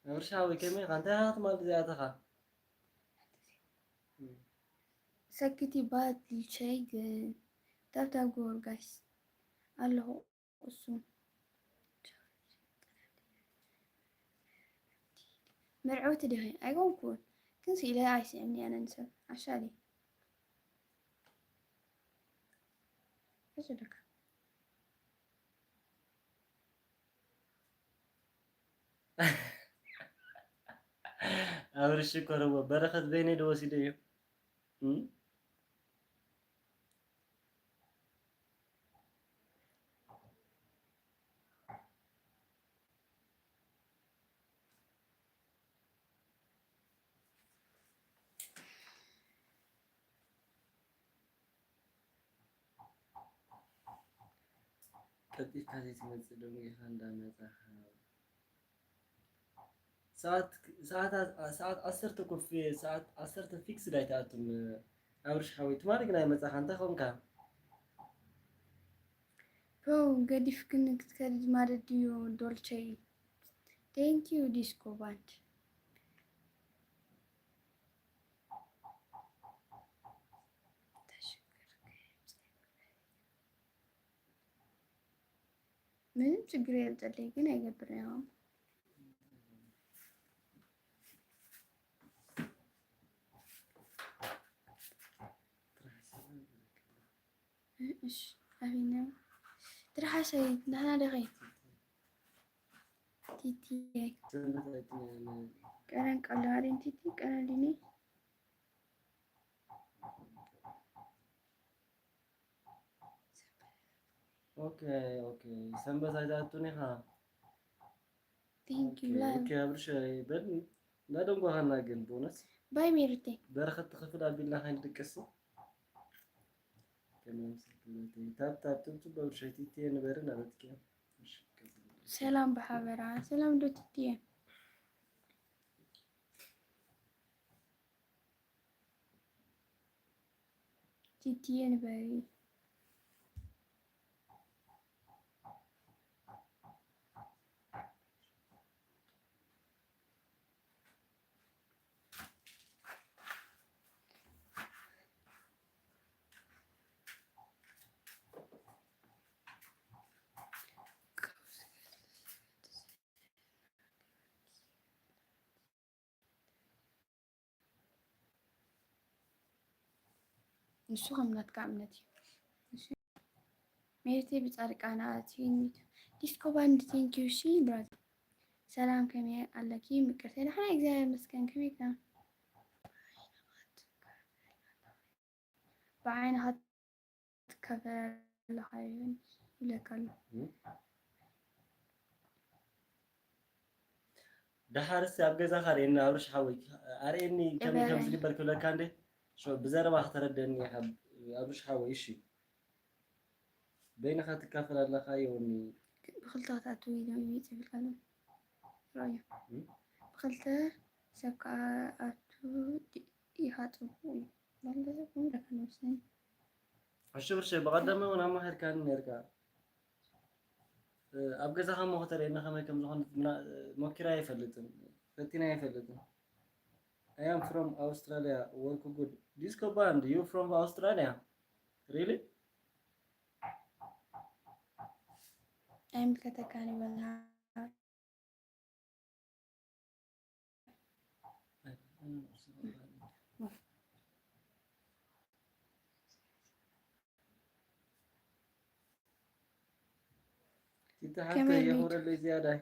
ኣብርሽ ሓወይ ከመይ ኢኻ? እንታይ ኢኻ ትማል እዚኣተኻ? ሰክቲ ባትል ሸይ ግን ታብታብ ግበር ጋይስ ኣለኹ። እሱ መርዓወቲ ዲኺ? ኣይኮንኩን፣ ግን ስኢለ ኣይስዕብን እየ ኣነ ንሰብ። ዓሻ ድየ? ሕጂ ደካ። ኣብርሽ ሽኮርዎ በረኸት በይነይ ዶ ወሲደዮ? እም? ቀልጢፍካ ዘይትመጽእ ደንጒኻ እንዳመጻኻ። ሰዓት፣ ሰዓት፣ ሰዓት ዓሰርተ ኮፍ፣ ሰዓት ዓሰርተ ፊክስድ ኣይትኣቱን። ኣብርሽ ሓወይ፣ ትማሊ ግን ኣይመጻኻ፣ እንታይ ኾንካ? ፖው፣ ገዲፍክኒ ክትከድ ማለት ድዩ ዶልቸይ? Thank you ዲስኮ ባንድ። ምንም ችግር የለውም፣ ግን አይገብርም። እሺ፣ አቤት ነው። ትርሓሰይ፣ ደህና ደኸይ? ቲቲ። ቀረን ቀላሪን ቲቲ፣ ቀረን ዲኒ። ኦኬ፣ ኦኬ። ሰንበት ኣይትኣቱን ኢኻ? Thank you፣ ኦኬ፣ ላም። ኦኬ፣ ኣብርሽ፣ በል፣ እንዳደንጓኻና ግን፣ ብእውነት። ባይ ሜሪቴ። በረኸት ትኽፍል ኣቢልና ከይንድቅስ። ከመይ ኣምሲልክለተይ? ታብ፣ ታብ፣ ትብትብ፣ ኣብርሽ፣ ቲቲ ንበሪ፣ ናበትኪ። እሺ፣ ቀጽሊ። ሰላም ብሓበራ። ሰላም ዶ ቲቲ? ቲቲየ ንበሪ። ንሱ ከም ናትካ እምነት እዩ። እሺ። ሜርቴ ብጻድቃና ኣትዩኒ። ዲስኮ ባንድ፣ ቴንክ ዩ። እሺ ብራዘር። ሰላም፣ ከመይ ኣለኪ ምቅርተይ? ደሓን፣ እግዚኣብሔር ይመስገን። ከመይ ከ? ብዓይንኻ ትከፈል ኣለኻ ይብለካ ኣሎ። እም? ደሓርስ ኣብ ገዛኻ ርእየኒ ኣብርሽ ሓወይ፣ ኣርእየኒ ከመይ ከም እበረይ። ዝግበር ክብለካ እንዴ? ሾ፣ ብዘረባ ከተረደኒ ኢኻ ኣብርሽ ሓወይ። እሺ፣ በይንኻ ትካፈል ኣለኻ የወኒ። ብኽልተ ክትኣትው ኢሎም ይጽብልካ ኣለዉ። ረኣዮ። እም? ብኽልተ ሰብ ክኣቱ ድ-፣ ኢኻ ጽቡቕ እዩ። ባለፈ እውን ደካ ንወስን። እሺ ብርሸ፣ ብቐደመ እውን ኣማኺርካኒ ነርካ። እ፣ ኣብ ገዛኻ እሞ ከተርእየና ከመይ ከም ዝኾነ ምና-፣ ሞኪረ ኣይፈልጥን፣ ፈቲነ ኣይፈልጥን። I am from Australia, work good. Disco band, you from Australia? Really? ኣይምልከተካን ይበልሃ። I don't know. ሓፍተይ የኽብረለይ ዝያዳይ።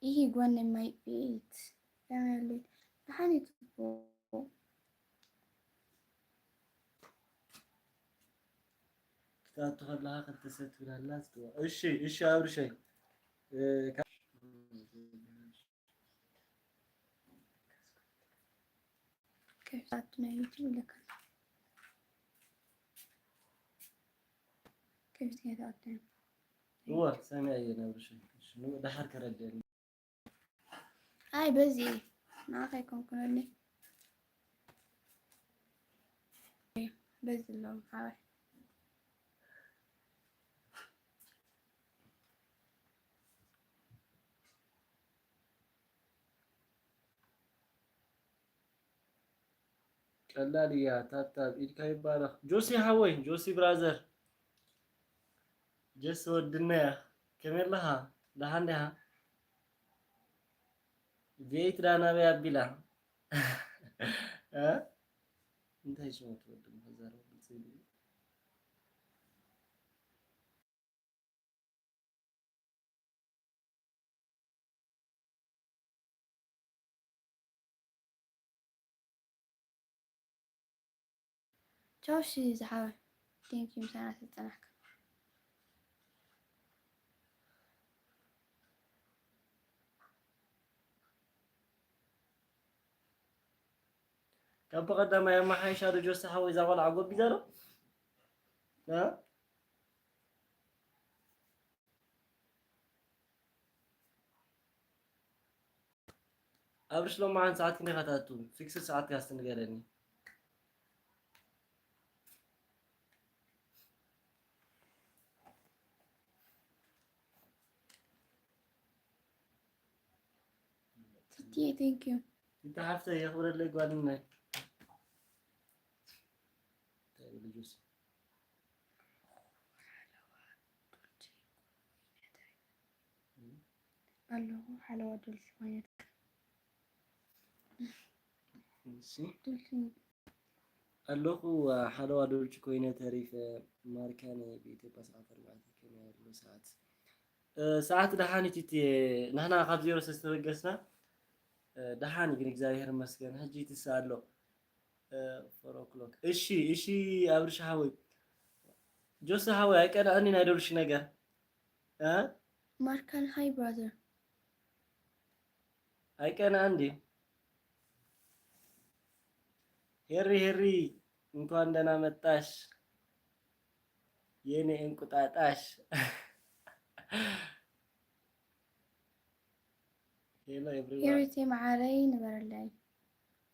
ይህ ጓደኛዬ ቤት ከመይ ኣለይ? ደሓን እዩ ጽቡቕ። ክትኣቱ ከለኻ ክልተ ሰብ ትብል ኣላ፣ ዝጥዋ። እሺ፣ እሺ፣ ኣብርሸይ። እ፣ ካ-፣ ከፊት ኣቱ ናይ ዩቱብ ይለካ። ከፊት ከይተኣቱ። እወ፣ ሰሚዐ እየ፣ ኣብርሸይ። እሺ፣ ኑ፣ ደሓር ከረድአኒ። ኣይ፣ በዚ ንዓኻ ኣይኮንኩን፣ ወኒ። በዚ ኣለዉ፣ ሓባይ። ቀላል እያ፣ ታብታብ ኢድካ ይባረኽ። ጆሲ ሓወይ፣ ጆሲ ብራዘር፣ ጀስ ወድነያ፣ ከመይ ኣለኻ? ደሓን ዲኻ? ቤት ዳ ናበይ ኣቢላ? እ? እንታይ ሽሙ ትወዱ? መዛረብ ግልጽ ይብሉ። ቻው፣ እሺ ዝሓወይ። Thank you፣ ምሳና ስለዝጸናሕካ። ካብ ብቐዳማይ ኣመሓይሻ ዶ ጆሲ ሓወይ እዛ ቆልዓ ጎቢዛ ዶ? እ? ኣብርሽ ሎማዓንቲ ሰዓት ክንደይ ኢኻ ትኣቱ? ፊክስድ ሰዓት ካስቲ ንገረኒ። ቲቲ፣ thank you። ቲቲ ሓፍተይ የኽብረለይ ጓልናይ። እንታይ ይብል ጆሲ? ኣለኹ ሓለዋ ዶልፊ ኮይነ። እሺ። ዶልፊ። ኣለኹ ሓለዋ ዶልፊ ኮይነ ተሪፈ። ማርካነ ብኢትዮጵያ ሰዓት ኣርባዕተ ከመይ ኣሎ ሰዓት? እ፣ ሰዓት ደሓን እዩ ቲቲ። ንሕና ካብ ዜሮ ስለ ዝተበገስና፣ እ፣ ደሓን እዩ ግን እግዚኣብሔር ይመስገን። ሕጂ ይትስእ ኣሎ። እ፣ ፎር ኦክሎክ። እሺ፣ እሺ፣ ኣብርሽ ሓወይ። ጆሲ ሓወይ፣ ኣይቀንዐኒ ናይ ዶልፊ ነገር። እ? ማርካን፣ hi brother። ኣይቀንዐን ድዩ? ሄሪ፣ ሄሪ፣ እንኳን ደህና መጣሽ የኔ እንቁጣጣሽ። ሄሎ ኤቭሪዋን። ሄሪቴ መዓረይ ንበረለይ።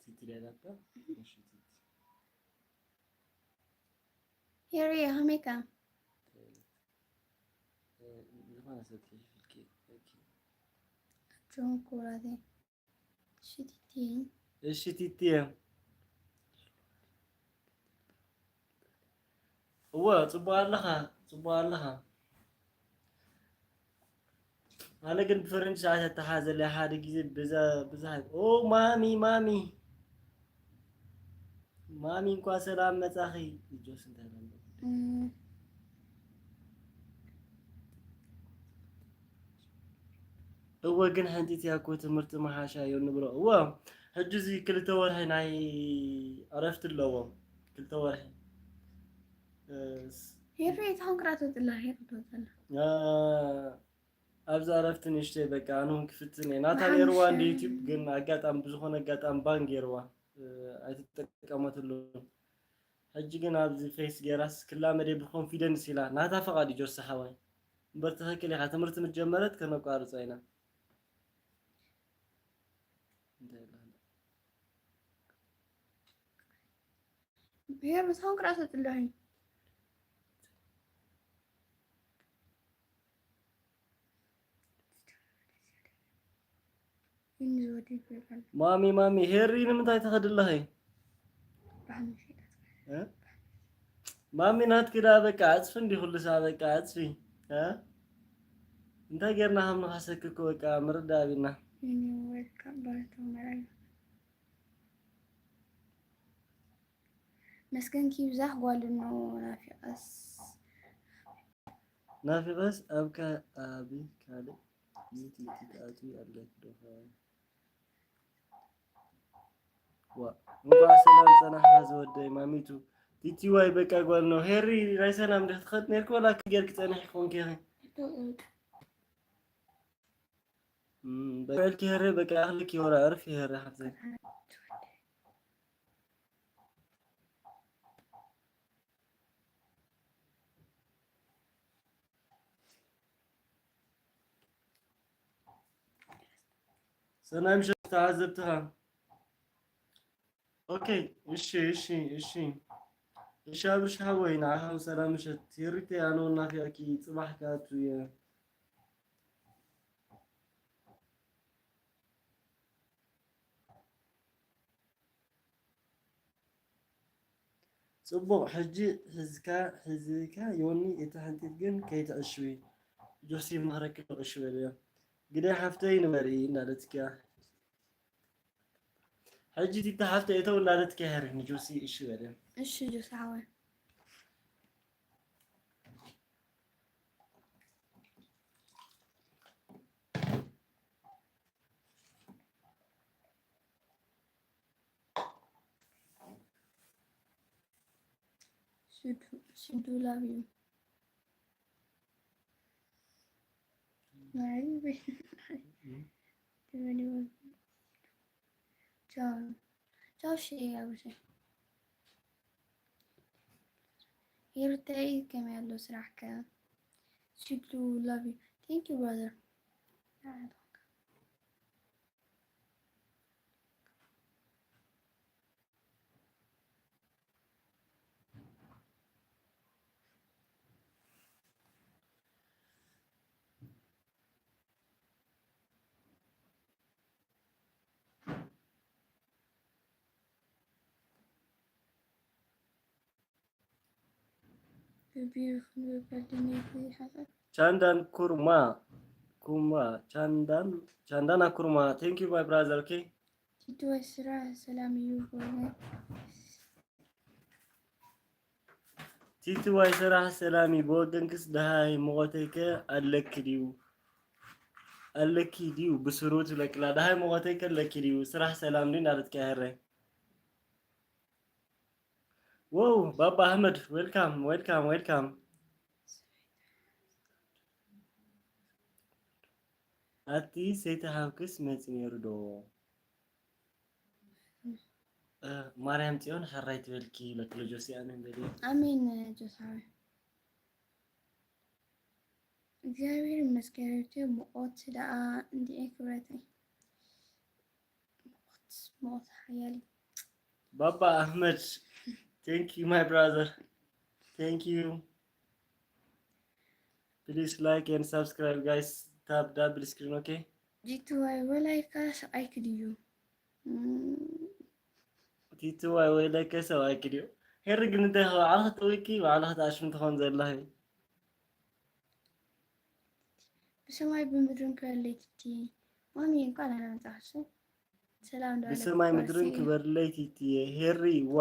ቲቲ ደህና ነበር? እሺ፣ ቲቲ። ሄሪ፣ ከመይ ኢኻ? እ፣ ዝኾነ ሰብ ጽሒፉልኪ። ኦኬ። ኣጆኹም ክቡራተይ። እሺ፣ ቲቲ። እሺ፣ ቲቲ። እወ፣ ጽቡቕ ኣለኻ፣ ጽቡቕ ኣለኻ። ኣነ ግን ብፈረንጂ ሰዓት ኣተሓዘለይ ሓደ ግዜ ብዛ-፣ ብዛ-፣ ኦ፣ ማሚ፣ ማሚ። ማሚ፣ እንኳ ሰላም መጻኺ። ጆስ እንታይ ኣሎ? እም። እወ፣ ግን ሕንጢት እያ እኮ ትምህርቲ መሓሻ እዩ ንብሎ። እወ፣ ሕጂ እዚ ክልተ ወርሒ ናይ ዕረፍቲ ኣለዎም። ክልተ ወርሒ። እስ-፣ ሄሪ፣ እቶም ክራቶ ጥላ ሄሪ ትወጸላ። አ፣ ኣብዚ ዕረፍቲ ንእሽተይ በቃ፣ ኣነ እውን ክፍትን እየ። ናታ መሓሙሽ ነይርዋ እንደ ዩቲዩብ፣ ግን ኣጋጣሚ፣ ብዝኾነ ኣጋጣሚ ባን ገይርዋ፣ እ፣ ኣይትጠቀመትሉን። ሕጂ ግን ኣብዚ ፌስ ገይራስ ክላመደ ብኮንፊደንስ ኢላ፣ ናታ ፈቓድ እዩ ጆሲ ሓወይ። እምበር ትኽክል ኢኻ፣ ትምህርቲ ምስ ጀመረት ከነቋርጾ ኢና። እንታይ ኢላ? ብሄር ምሳኹም ክረኣስ ኣለኹ። ማሚ፣ ማሚ፣ ሄሪ ንምንታይ ትኸዲ ኣለኺ? እ? ማሚ፣ ናትኪ ደኣ በቃ ኣጽፊ እንዲ ኩሉ ሰዓት በቃ ኣጽፊ። እ? እንታይ ጌርና ከም ንኻሰኪ እኮ በቃ ምርዳእ ኣቢልና። መስገንኪ ይብዛሕ ጓል እኖ ናፊቐስ። ናፊቐስ ኣብ ካ-፣ ኣብ ካልእ ዩቲዩብ ትኣትዊ ኣለኪ ዶ? ዋ፣ እንኳዕ ሰላም ጸናሕካ ዝወደይ ማሚቱ። ቲቲ ዋይ በቃ ጓል ነው። ሄሪ ናይ ሰላም ዲኺ ትኸድ ነርኪ ወላ ጌርኪ ጸኒሕኪ ኮንኪ ኢኺ? እም፣ በቃ በልኪ ሄሪ በቃ ኣኽልኪ ወላ ዕርፊ ሄሪ ሓፍተይ። ሰናይ ምሸት ተዓዘብትኻ። ኦኬ፣ እሺ፣ እሺ፣ እሺ። እሺ፣ ኣብርሽ ሓወይ፣ ንዓኻ ሰላም ምሸት። ሄሪተይ፣ ኣነ እውን ናፊቐኪ፣ ጽባሕ ክኣቱ እየ። ጽቡቕ፣ ሕጂ ሒዝካ፣ ሒዝካ ዮኒ፣ እታ ሕንጢጥ ግን ከይትዕሽዊ። ጆሲ ይመኽረኪ ኣሎ፣ እሺ በልዮ። ግደይ ሓፍተይ ንበሪ እንዳለትኪያ። ሕጂ ቲታ ሓፍተይ እተው እንዳለትኪያ፣ ሄሪ ንጆሲ እሺ በልዮ። እሺ ጆሲ ሓወይ። Should, should do love you. Where are you? Where do you want? ቻው ቻው። እሺ አብርሽ፣ ሄርተይ ከመይ ኣሎ ስራሕከ? Should do love you. Thank you brother. Beautiful birthday. ቻንዳን ኩርማ፣ ኩማ፣ ቻንዳን፣ ቻንዳና ኩርማ። Thank you my brother, okay? ቲቲ ዋይ ስራሕ ሰላም እዩ ብወገን። ቲቲ ዋይ ስራሕ ሰላም እዩ ብወገንክስ፣ ደሃይ ሙቐተይከ ኣለኪ ድዩ? ኣለኪ ድዩ? ብስሩ ትብለቅላ። ደሃይ ሙቐተይከ ኣለኪ ድዩ? ስራሕ ሰላም ድዩ? እንዳለትካ ይህረይ። Wow ባባ ኣህመድ፣ welcome፣ welcome፣ welcome። ኣቲ ሰይቲ ሓውክስ መጺ ነይሩ ዶ? እ፣ ማርያም ጽዮን ሕራይ ትበልኪ፣ ለክሎ ጆሲ ኣሜን በሊ። ኣሜን ጆሳዊ። እግዚኣብሔር ይመስገን። ርቴ ሙቐት ደኣ እንዲኤ ክብረተይ። ሙቐት፣ ሙቐት ሓያል እዩ። ባባ ኣህመድ፣ thank you my brother. Thank you. Please like and subscribe guys. Tap double screen, okay? ጂቱ ዋይ ወላይካ ሰብኣይክ ድዩ? እም። ቲቲ ዋይ ወላይካ ሰብኣይክ ድዩ? ሄሪ ግን እንታይ ኸ ባዕልኻ ጠዊቂ ባዕልኻ ተኣሽም ትኾን ዘለኺ? ብሰማይ ብምድርን ክበለይ ቲቲ። ማሚ እንኳን ደህና መጣሽ። ሰላም ዶ ብሰማይ ኣለኩም? ምድርን ክበርለይ ቲቲየ። ሄሪ ዋ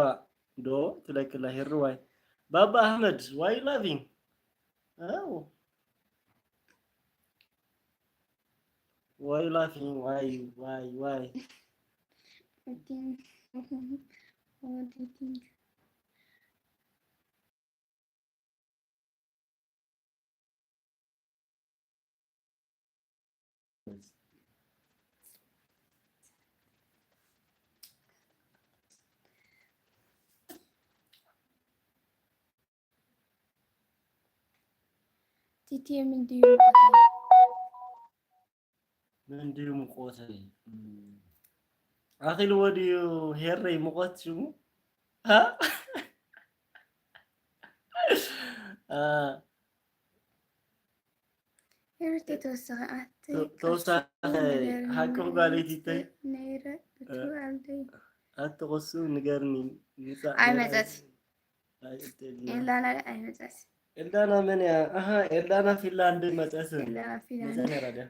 ዶ ትለክላ ሄሪ ዋይ። ባባ ኣህመድ why you laughing? Oh. Why you laughing? Why, why, why? I think, what do you think? ቲቲ ምን ድዩ ሙቐተይ? ምን ድዩ ሙቐተይ? እም። ኣኺልዎ ድዩ ሄረይ ሙቐት ሽሙ? ሃ? አ፣ ሄርተይ ተወሳኺ ኣቲ ተ-፣ ተወሳኺ ቅሱን ንገርኒ ሓቂ ጓለይቲ ተይ። ነይረ እቱ እ፣ ኣልደይ። ኣቲ ቅሱን ንገርኒ ምጻእ ኣይመጸት። ነይረ። ኣይ፣ እትልና። ኤልዳና ኣይመጸት። ኤልዳና መን እያ? ኣሃ፣ ኤልዳና ፊንላንድ መጸት። ኤልዳና ፊንላንድ። መጸ ነይራ ድያ?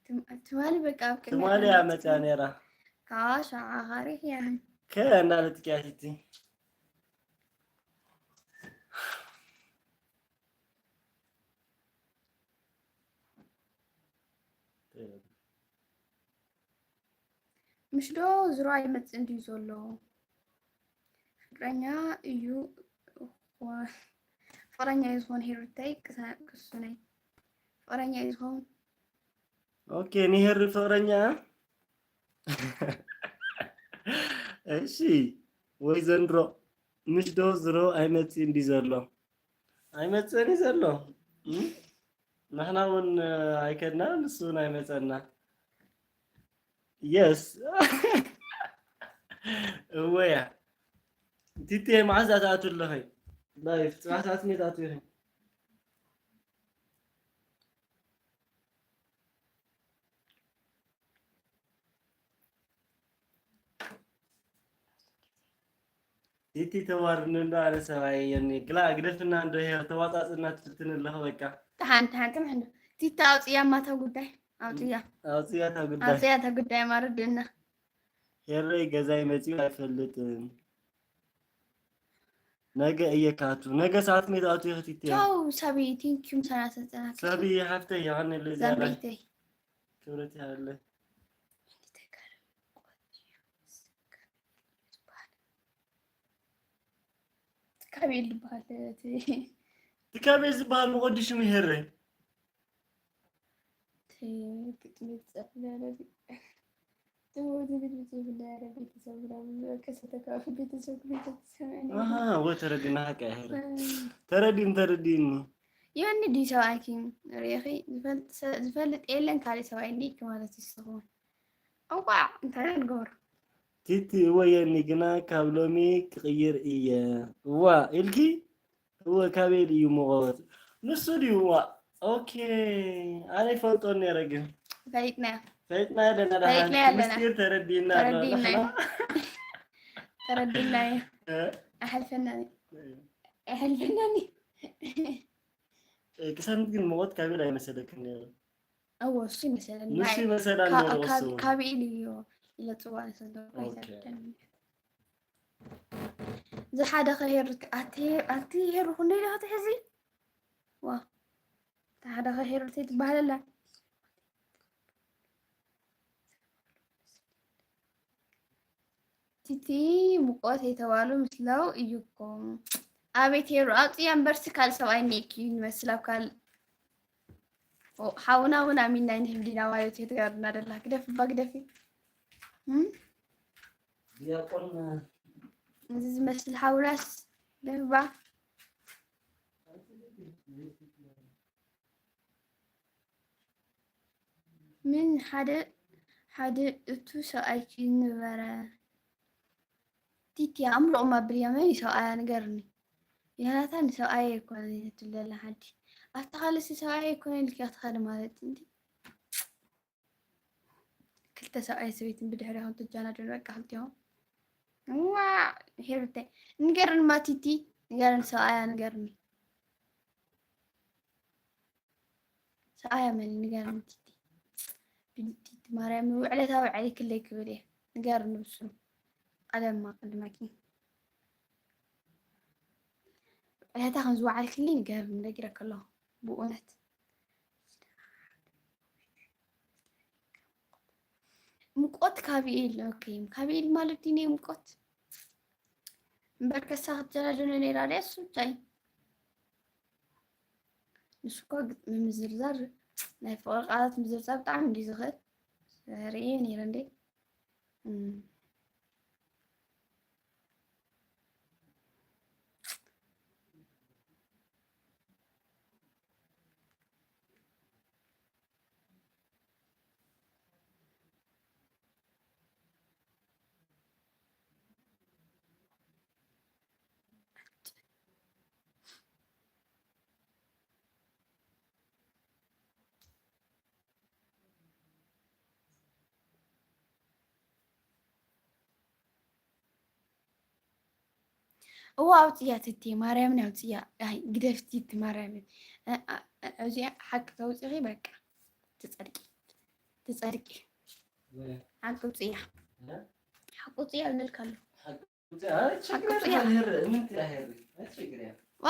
ትም-፣ ትማሊ በቃ ኣብ ቅድሚ ትማሊ እያ መጸት። መጸ ነይራ። ካዋ ሸዓ ኻሪሕ እያ። ከ እናለጥቅያ ቲቲ። ምሽ ዶ ዝሮ ኣይመጽእን ድዩ ዘሎ? ፍቅረኛ እዩ። ፍቅረኛ እዩ ዝኾን ሄሩተይ፣ ቅሰ-፣ ቅሱነይ። ፍቅረኛ እዩ ዝኾን። ኦኬ፣ ንሄሪ ፍቅረኛ። እሺ፣ ወይ ዘንድሮ ምሽ ዶ ዝሮ ኣይመጽእን ድዩ ዘሎ? ኣይመጽእን እዩ ዘሎ። እም? ንሕና እውን ኣይከድና፣ ንሱ እውን ኣይመጸና። የስ። እወያ። ቲቲ፣ መዓዝ ኣትኣቱ ኣለኺ? ላይፍ፣ ጽባሕ ሰዓት ሜት ኣትዩ ኢኺ? ቲቲ ተዋርድኒ እንዶ ኣነ ሰብኣይ የኒ። ግላ ግደፍና እንዶ ሄር ተዋጻጽና ትፍትን ኣለኹ በቃ። ተሓን፣ ተሓን፣ ተምሕን። ቲቲ ኣውጽያ ማታ ጉዳይ። ኣውጽያ። ኣውጽያ እታ ጉዳይ። ኣውጽያ እታ ጉዳይ ማረድና። ሄረይ ገዛይ መጺኡ ኣይፈልጥን። ነገ እየ ካቱ። ነገ ሰዓት ሜት ኣቱ ኢኺ ቲቲ? ቻው ሳቢ፣ ቴንክ ዩ ምሳና ተጸናኪ። ሳቢ ሓፍተይ፣ የቐንየለይ ዝያዳ። ዛምበይተይ። ክብረት ይሃበለይ። ትካቤል ዝበሃል እቲ ትካቤል ዝበሃል መቆዲ ሽሙ ይሄረ። እቲ ግጥሚ ዝጸፍለ ነዚ። ትሞቲ ግጥሚ ዝጸፍለ ነዚ ቤተሰብ ምናምን በቃ ሰተካፍ ቤተሰብ ቤተሰብ ሰምዕኒ። ኣሃ፣ ወ ተረዲና ሓቂ ይሄረ። ተረዲን፣ ተረዲን። የኒ ድዩ ሰብኣይኪ ርኢኺ? ዝፈልጥ ሰ-፣ ዝፈልጥ የለን ካልእ ሰብኣይ እንዲኪ ማለት እዩ ንስኹም። እንቋዕ እንታይ ንገብሮ? ቲቲ፣ እወ የኒ ግና ካብ ሎሚ ክቕይር እየ። እዋ ኢልኪ? እወ፣ ካበይ ድዩ ሙቐት? ንሱ ድዩ? እዋ። ኦኬ። ኣነ ይፈልጦ ነይረ ግን። ፈሊጥናዮ። ፈሊጥናዮ ኣለና ደሓን። ፈሊጥናዮ ኣለና። ምስጢር ተረዲእና ኣሎ። ተረዲእናዮ። ንሕና ተረዲእናዮ። እ? ኣሕልፈናኒ። እ። ኣሕልፈናኒ። እ፣ ቅሳነት ግን ሙቐት ካበይ ኣይመሰለክን ነይሩ። እዎ፣ እሱ ይመሰለኒ። ንሱ ናይ ይመሰላል ካ-፣ ነይሩ ካብ-፣ እሱ። ካብ ኢሉ እዩ ኢለ ጽዋዕ ዝሰደድኩ ኦኬ። ኣይሰደድን። ዝሓደ ከሄሩት፣ ኣቲ፣ ኣቲ ሄሩ ክንደይ ኢኻ ትሕዚ? ዋ፣ ዝሓደ ከሄሩት ትበሃል ኣላ። ቲቲ ሙቆት የተባሉ ምስለው እዩ እኮ። ኣቤት ሄሩ፣ ኣውጽያ እምበርሲ ካልእ ሰብኣይ እኒኤኪ ይመስል ኣብ ካልእ። ኦ፣ ሓውና እውን ኣሚንና ኣይንህብ ዲና ማለት እዩ ትገርና ደላ። ግደፍ እባ ግደፊ። እም? ዲያቆን እዚ ዝመስል ሓውናስ ግደፍ እባ። ምን ሓደ ሓደ እቱ ሰብኣይኪ ነበረ። ቲቲ ኣምልቑ ማብልያ መን እዩ ሰብኣያ ንገርኒ። ዮናታን ሰብኣየ ኣይኮነን እያ ትብል ዘላ ሓንቲ። ኣብታ ካልሲ ሰብኣየ ኣይኮነን ኢልኪ ክትኸዲ ማለት እንዲ። ክልተ ሰብኣይ ሰበይትን ብድሕሪኹም ትጃናጀኑ በቃ ክልቲኹም። ዋ ሄርብተይ ንገርኒ ማቲቲ ንገርኒ ሰብኣያ ንገርኒ። ሰብኣያ መን ንገርኒ ቲቲ። ቲቲ ማርያም ውዕለታ ውዕሊ ክለይ ክብል እየ። ንገርኒ ብስሙ። ቀደማ ቅድመኪ። ውዕለታ ከም ዝወዓልክልኝ ንገርኒ ነጊረኪ ኣለኹ። ብእውነት። ሙቆት ካቢኤል፣ ኦኬ። ካቢኤል ማለት ድዩ ሙቆት? እምበር ከሳ ክትጀናጀኖ ነይራ ድያ እሱ ብቻ እዩ። ንሱ እኮ ግጥሚ ምዝርዛር፣ ናይ ፍቕሪ ቃላት ምዝርዛር ብጣዕሚ እንድዩ ዝኽእል። ርእየ ነይረ እንዴ? እም። እዋ ኣውፅያ ትቲ ማርያምን ኣውፅያ። ኣይ ግደፍቲ ትቲ ማርያምን። እ-፣ እ-፣ እ-፣ እዚኣ ሓቂ ተውፅኺ በቃ ትፀድቂ። ትፀድቂ። ሓቂ ውፅያ። ሓቂ ውፅያ እብለልካ ኣለኹ። ዋ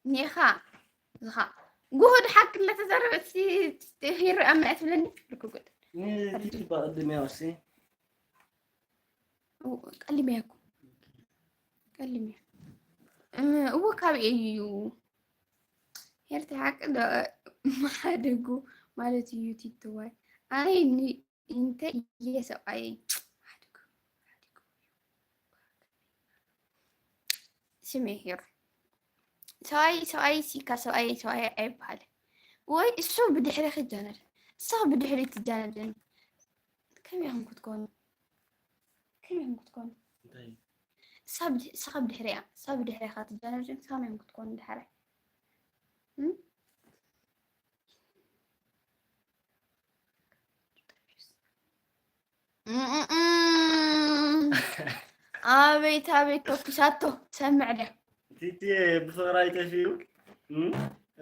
ኔኻ ዝኻ ጉድ ሓቂ ለተዘረበት ሲ ሄር ኣምናት ብለኒ ልኩ ጉድ ንቲቲ ባቅድም ያውሲ ቀሊመ ያኩ ቀሊመ እዎ ካብ እዩ ሄርቲ ሓቂ ዶ ማሓደጉ ማለት እዩ ቲትዋይ ኣይ እንተ እየ ሰብኣይ ስሜ ሄር ሰብኣይ ሰብኣይ ሲካ ሰብኣይ ሰብኣይ ኣይበሃል ወይ እሱ ብድሕሪ ክጃነድ እሱ ብድሕሪ ትጃነድን ከመይ ኢኹም ክትኮኑ ከመይ ኢኹም ክትኮኑ እሳ ብድሕሪያ እሳ ብድሕሪያ ክትጃነድን ከመይ ኢኹም ክትኮኑ ድሓራይ ኣቤት ኣቤት ተኩሳቶ ሰምዕ ደ ቲቲ ብፍቕራ ይጠፊኡ እም፣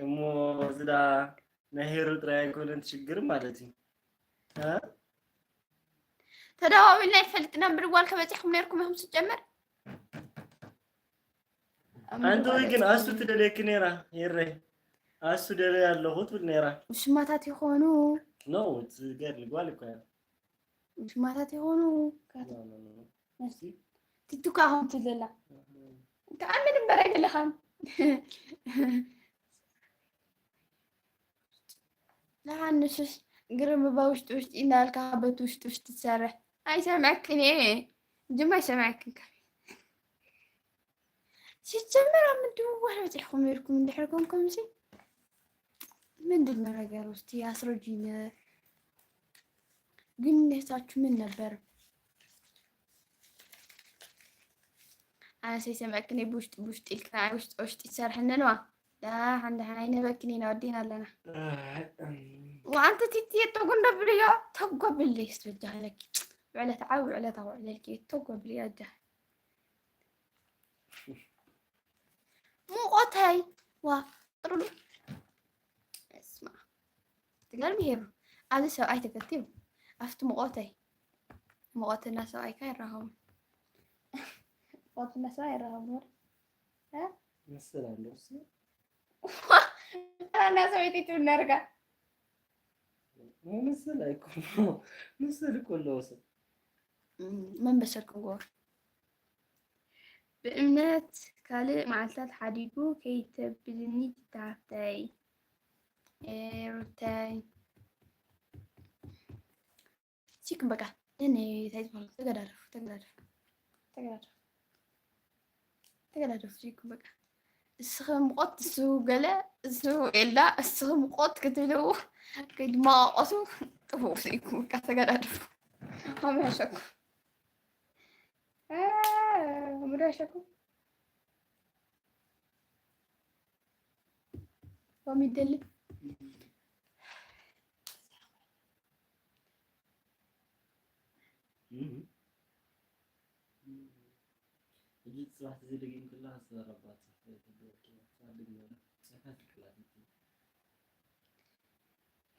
እሞ እዚ ዳ ናይ ሄሩ ጥራይ ኣይኮነን ትሽግር ማለት እዩ እ? ተደዋዊልና ይፈልጥና እምበር ጓል ከበፂኹም ነርኩም ኢኹም ስጀመር ሓንቲ ወይ ግን ኣሱ ትደልየኪ ነይራ ሄረይ ኣሱ ደለ ኣለኹ ትብል ነይራ ውሽማታት ይኾኑ ኖ ትገርል ጓል እኮ እያ ውሽማታት ይኾኑ ኖ፣ ኖ፣ ኖ። ቲቱካ ኹም ትዘላ ተኣምን እምበር ኣይደለኻን ንሓንስስ ግርምባ ውሽጢ ውሽጢ እናልካ በቲ ውሽጢ ውሽጢ ትሰርሕ ኣይሰምዐክን እየ ጅማ ኣይሰምዐክን ሲጀመር ኣብ ምድውዋል በፂሕኩም ነርኩም እንድሕር ኮንኩም ሲ ምንድን ነው ነገር ውስጥ ያስረጅነ ግንኙነታችሁ ምን ነበር? ኣነሰይ ሰምዐክኒ ብውሽጢ ብውሽጢ ኢልክና ውሽጢ ውሽጢ ትሰርሐኒ ኣለዋ ደሓን ደሓን ኣይነበክን ኢና ወዲና ኣለና ወኣንቲ ቲቲ የተጎንደብልዮ ተጎብልይ ስበጃለኪ ውዕለት ዓብ ውዕለት ኣውዕለልኪ ተጎብልዮ ኣጃ ሙቆተይ ዋ ጥሩሉ ስማ ትገርሚ ሄሩ ኣብዚ ሰብኣይ ተፈትዩ ኣብቲ ሙቆተይ ሙቆትና ሰብኣይካ ይራኸቡ ሙቆትና ሰብኣይ ይራኸቡ ምስል ኣለውሲ እና ሰበይቲ ትብል ነርጋ ምስል ኣይኮኑ ምስል እኮ ኣለዎ ሰብ መን በሰልኩም ጎር ብእምነት ካልእ መዓልታት ሓዲጉ ከይተብልኒ ትታሃፍተይ ሩተይ ሲኩም በቃ ነነይ እንታይ ዝበሉ ተገዳደፉ ተገዳደፉ ተገዳደፉ ተገዳደፉ ሲኩም በቃ እስኺ ምቆት እሱ ገለ እሱ ኤላ እስኺ ምቆት ክትብልው ከይድማቆሱ ጥፉ ሲኩም በቃ ተገዳደፉ ኣምያሸኩ ምዳሸኩ ሎሚ ይደሊ ሕጂ እቲ ስራሕ ተዘይደጊምክላ ዝተረባት ስራሕ ተደወልኪ ትፈልግ ነበረ ጽሕፈት ክላት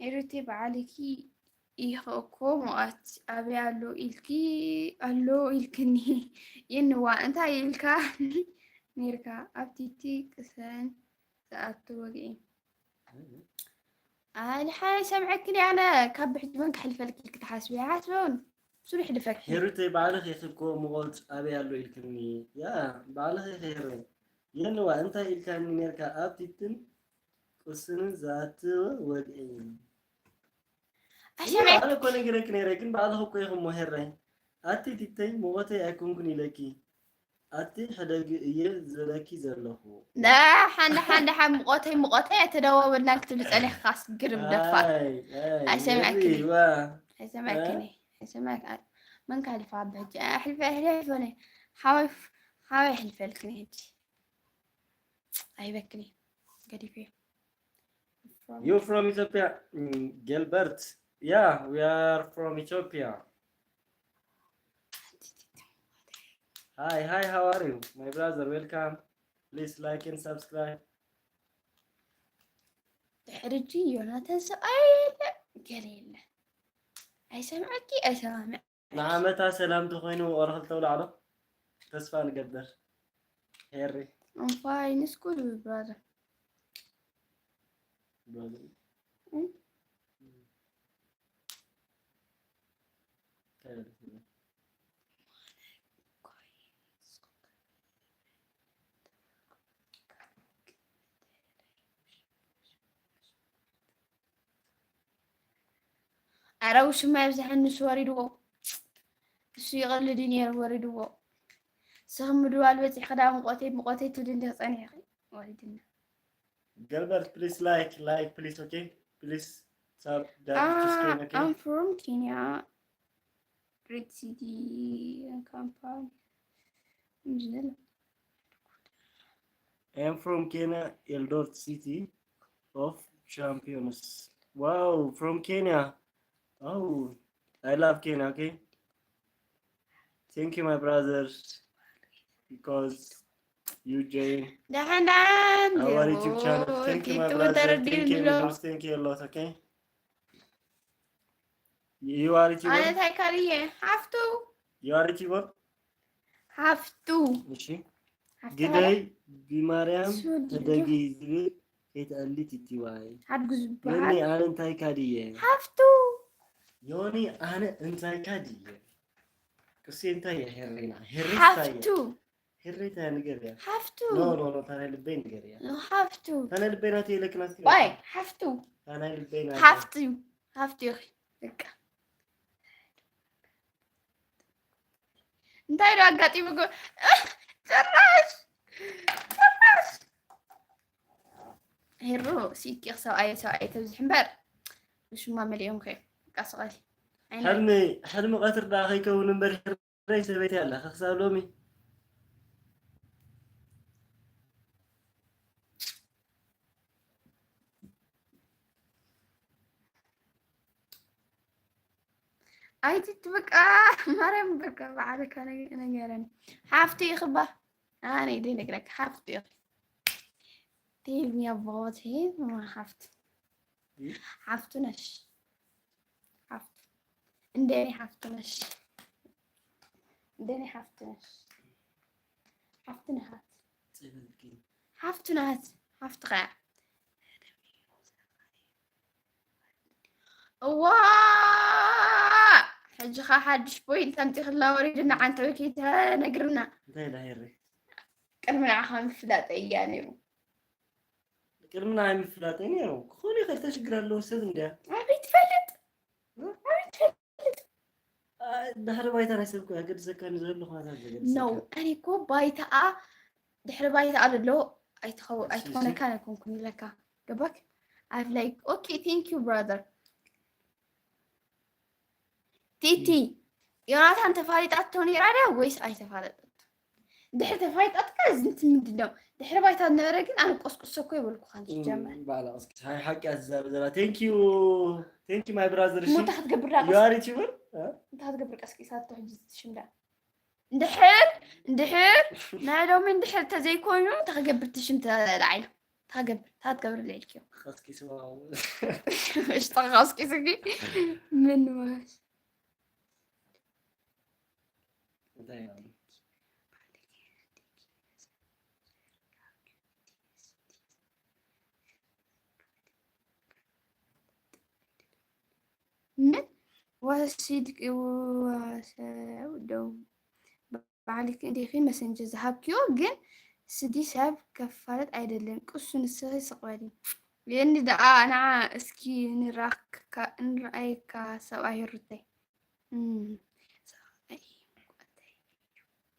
ሄሩቲ በዓልኪ ኢኺ እኮ ሙቐት ኣበይ ኣሎ ኢልኪ ኣሎ ኢልክኒ የንዋ እንታይ ኢልካ ኔርካ ኣብ ቲቲ ቅሰን ዝኣቱ ወግዒ ኣይ ንሓይ ሰምዐክኒ ኣነ ካብ ብሕጂ መን ክሕልፈልኪ ኢልኪ ትሓስቢ ኣይሓስበውን እሱ ይሕልፈኪ ሄሩተይ ባዕልኺ ኢኺ እኮ ሙቐት ኣበይ ኣሎ ኢልክኒ ያ ባዕልኺ ኢኺ ሄረይ የንዋ እንታይ ኢልካኒ ኔርካ ኣብ ቲትን ቅስንን ዝኣትወ ወግዒ እዩ። ኣነ እኮ ነግረኪ ነይረ፣ ግን ባዕልኺ እኮ ኢኺ እሞ ሄራይ። ኣቲ ቲተይ ሙቐተይ ኣይኮንኩን ኢለኪ። ኣቲ ሕደጊ እየ ዝበለኪ ዘለኹ። ደሓን ደሓን ደሓን ሙቐተይ ሙቐተይ ኣይተደዋወልናን ክትብሊ ጸኒሕካስ ግርም ደፋር። ኣይ፣ ኣይ፣ ኣይሰምዐኪ። ነቢ፣ ዋ። ኣይሰምዐክኒ። ኣይሰምዐክ። መን ካልፋ ብሕጂ? ኣሕልፈ፣ ኣሕልፈ፣ ኣሕልፈ። ሓወይ፣ ሓወይ ኣሕልፈልክኒ ሕጂ። ኣይበክኒ። ገዲፈ። You from Ethiopia? Mm, Gilbert. Yeah, we are from Ethiopia. Hi, hi, how are you? My brother, welcome. Please like and subscribe. ድሕሪ ሕጂ ዮናታን ሰብኣይ የለ፣ ገለ የለ። ኣይሰምዐኪ፣ ኣይሰማምዕ። ንዓመታ ሰላም ተኾይኑ ኦረኽል ተውላዕሎ ተስፋ ንገብር። ሄሪ። I'm fine, it's good, brother. brother? እም? እንታይ ማለት እዩ? ኣረ ውሽማ የብዝሐ፣ ንሱ ወሪድዎ። እሱ ይቐልድ እዩ ነይሩ፣ ወሪድዎ። ስኽም ምድዋል በፂሕኺ ዳ ሙቐተይ ሙቐተይ ትብሊ እንዲኺ ፀኒሕኺ፣ ወሪድና። ገልበርት please like like please okay please sub Ah, that okay. I'm from Kenya, Great City, Kampala. ምንድን ነው? I am from Kenya, Eldoret City of Champions. Wow, from Kenya. Oh, I love Kenya, okay? Thank you, my brothers, because you join ደሓን ደሓን our YouTube channel. Thank you, my brother. Thank you, viewers. Thank you a lot, okay? You are a ኣነ YouTuber? እንታይ ካልየ? ሃፍቱ You are a YouTuber? ሃፍቱ እሺ። ሃፍቱ ግደይ ብማርያም ሱድ ተደጊ ዝብል ከይትኣሊ ቲቲዋይ። ሓድጉ ዮኒ ዝበሃል ኣነ እንታይ ካድየ? ሃፍቱ ዮኒ ኣነ እንታይ ካድየ? ቅሴ እንታይ እየ? ሄሬና። ሄሬ እንታይ እየ? ሃፍቱ ሄሬ እንታይ እያ? ንገርያ። ሃፍቱ ኖ ኖ ኖ ታናይ ልበይ ንገርያ። ሃፍቱ ታናይ ልበይ ናተይ ኢለክ ናትኪ ዋይ ናትኪ። ሃፍቱ ታናይ ልበይ ናተይ። ሃፍቱ እዩ። ሃፍቱ እዩ። በቃ እንታይ ዶ ኣጋጢሙ ጎ ጭራሽ ጭራሽ ሄሮ ሲኪ ሰብኣይ ሰብኣይ ተብዝሕ እምበር ሽማ መሊኦም ከ ቃስቓሊ ሕልሚ ሕልሚ ቀትር ደኣ ከይከውን እምበር ሄረይ ሰበይቲ ኣላ ክሳብ ሎሚ። ኣይትት በቃ ማርያም በቃ ባዕልካ ነገረኒ ሓፍቲ ይኽባ ኣነ ዘይነግረካ ሓፍቲ ይኽ tell me about him ሓፍቲ ሓፍቱ ነሽ ሓፍቱ እንደኔ ሓፍቱ ነሽ እንደኔ ሓፍቱ ነሽ ሓፍቱ ነሃት ሓፍቱ ናት ሓፍትኻ እዋ ሕጂ ኸ ሓድሽ ፖይንት ኣምፂኽልና ወሪድና ዓንተወይ ከይተነግርና እንታይ ኢላ ሄሪ? ቅድሚ ንዓኻ ምፍላጠይ እያ ነይሩ ቅድሚ ንዓይ ምፍላጠይ ነይሩ ክኾነ ይኽእል ተሽግር ኣለዎ ሰብ እንድያ ኣበይ ትፈልጥ ኣበይ ትፈልጥ ድሕሪ ባይታ ናይ ሰብ እኮ ኣገድሰካ ንዘሎ ኩነታት ዘገድሰካ ነው እኔ እኮ ባይታኣ ድሕሪ ባይታኣ ዘሎ ኣይትኸው ኣይትኾነካ ኣይኮንኩን ኢለካ ገባክ I'm like okay thank you brother ቲቲ ዮናታን ተፋሊጣቶ ነይራ ድያ ወይስ ኣይተፋለጠት ድሕሪ ተፋሊጣትካ ዝንቲ ምንድን ነው ድሕሪ ባይታ ዝነበረ ግን ኣነ ቆስቁሶ እኮ ይበልኩካ ንጀመር ባላ እስኪ ሃይ ሓቂ ኣትዛረብ ዘላ thank you thank you my brother እሺ እሞ እንታይ ክትገብር ዳ you are YouTuber እንታይ ክትገብር ቀስቂሳቶ ሕጂ ትሽምዳ እንድሕር እንድሕር ናይ ሎሚ እንድሕር ተዘይኮይኑ እንታይ ክገብር ትሽም ተላዒሉ እንታይ ክገብር እንታይ ክትገብር ልዒልክዮ ቀስቂስዋ እሽጠ ቀስቂስኪ ምን ወስ እንታይ ምን ወሲድኪ ወሰው ደው ባዕልኪ እንዲኺ መሰንጀር ዝሃብክዮ ግን ስዲ ሰብ ከፋለጥ ኣይደልን ቅሱ ንስኺ ስቕ በሊ የኒ ደኣ ንዓ እስኪ ንራክካ እንረኣየካ ሰብኣይ ሩተይ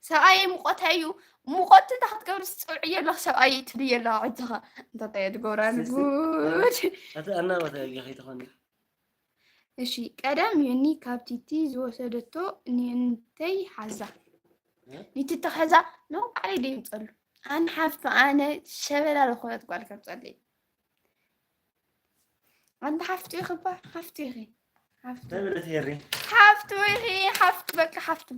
ሰብኣይ ሙቐተይ እዩ ሙቐት እንታይ ክትገብሪ ትፅውዕዮ ኣለኹ ሰብኣይ ትብልዮ ኣለኹ ዕድኻ እንታታይ እየ ትገብራ ንጉድ ኣቲ ኣናባታ ጌኸ ይትኾን እሺ ቀደም ዮኒ ካብ ቲቲ ዝወሰደቶ ንንተይ ሓዛ ንትቲ ሓዛ ነው ባዕለይ ደምፀሉ ኣነ ሓፍቱ ኣነ ሸበላ ዝኾነት ጓል ከምፀለይ ኣንተ ሓፍቱ ኢኺ እባ ሓፍቱ ኢኺ ሓፍቱ እንታይ በለት ሄሪ ሓፍቱ ኢኺ ሓፍቱ በቃ ሓፍቱ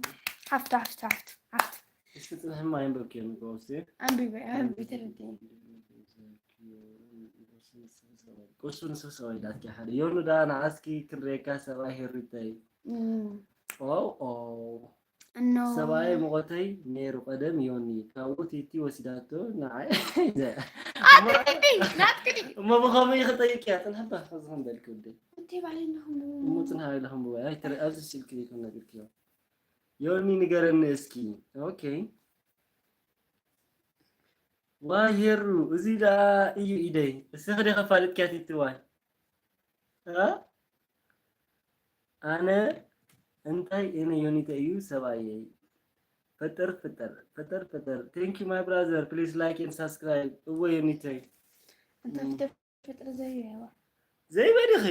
ሓፍቱ ሓፍቱ ሓፍቱ ሓፍቱ እስቲ ጽንሕማ የንበብክዮ ንግሆ እስቲ ኣንቢበ ኣንቢ ተረድኤ ቁሱ ንስኽሰ ወይዳትኪ ሓደ ዮኑ ደኣ ንዓስኪ ክንሬካ ሰብኣይ ሄሪተይ ኦ ኦ እኖ ሰብኣየ ሙቐተይ ነይሩ ቀደም ዮኒ ካብኡ ቲቲ ወሲዳቶ ንዓይ ኣትክዲ ናትክዲ እሞ ብኸመይ ክጠይቅ እያ ጽንሕባ ከዚ ከም በልክ ወደይ እንተይ ባዕለይ ኣለኹም እሞ ጽንሕ ኢለ ከም ብዋይ ኣይትረ ኣብዚ ስልክ ዘይኮን ነግርክዮ ዮኒ ንገረኒ እስኪ ኦኬ ዋይ ሄሩ እዚ ደኣ እዩ ኢደይ እስኺ ዲኺ ኣፋሊጥክያ ቲቲ ዋይ እ ኣነ እንታይ እነ ዮኒተ እዩ ሰብኣየይ ፈጠር ፈጠር ፈጠር ፈጠር thank you my brother please like and subscribe እወ ዮኒተይ እንተ ፍተ ፍጥሪ ዘይበዋ ዘይበ ዲኺ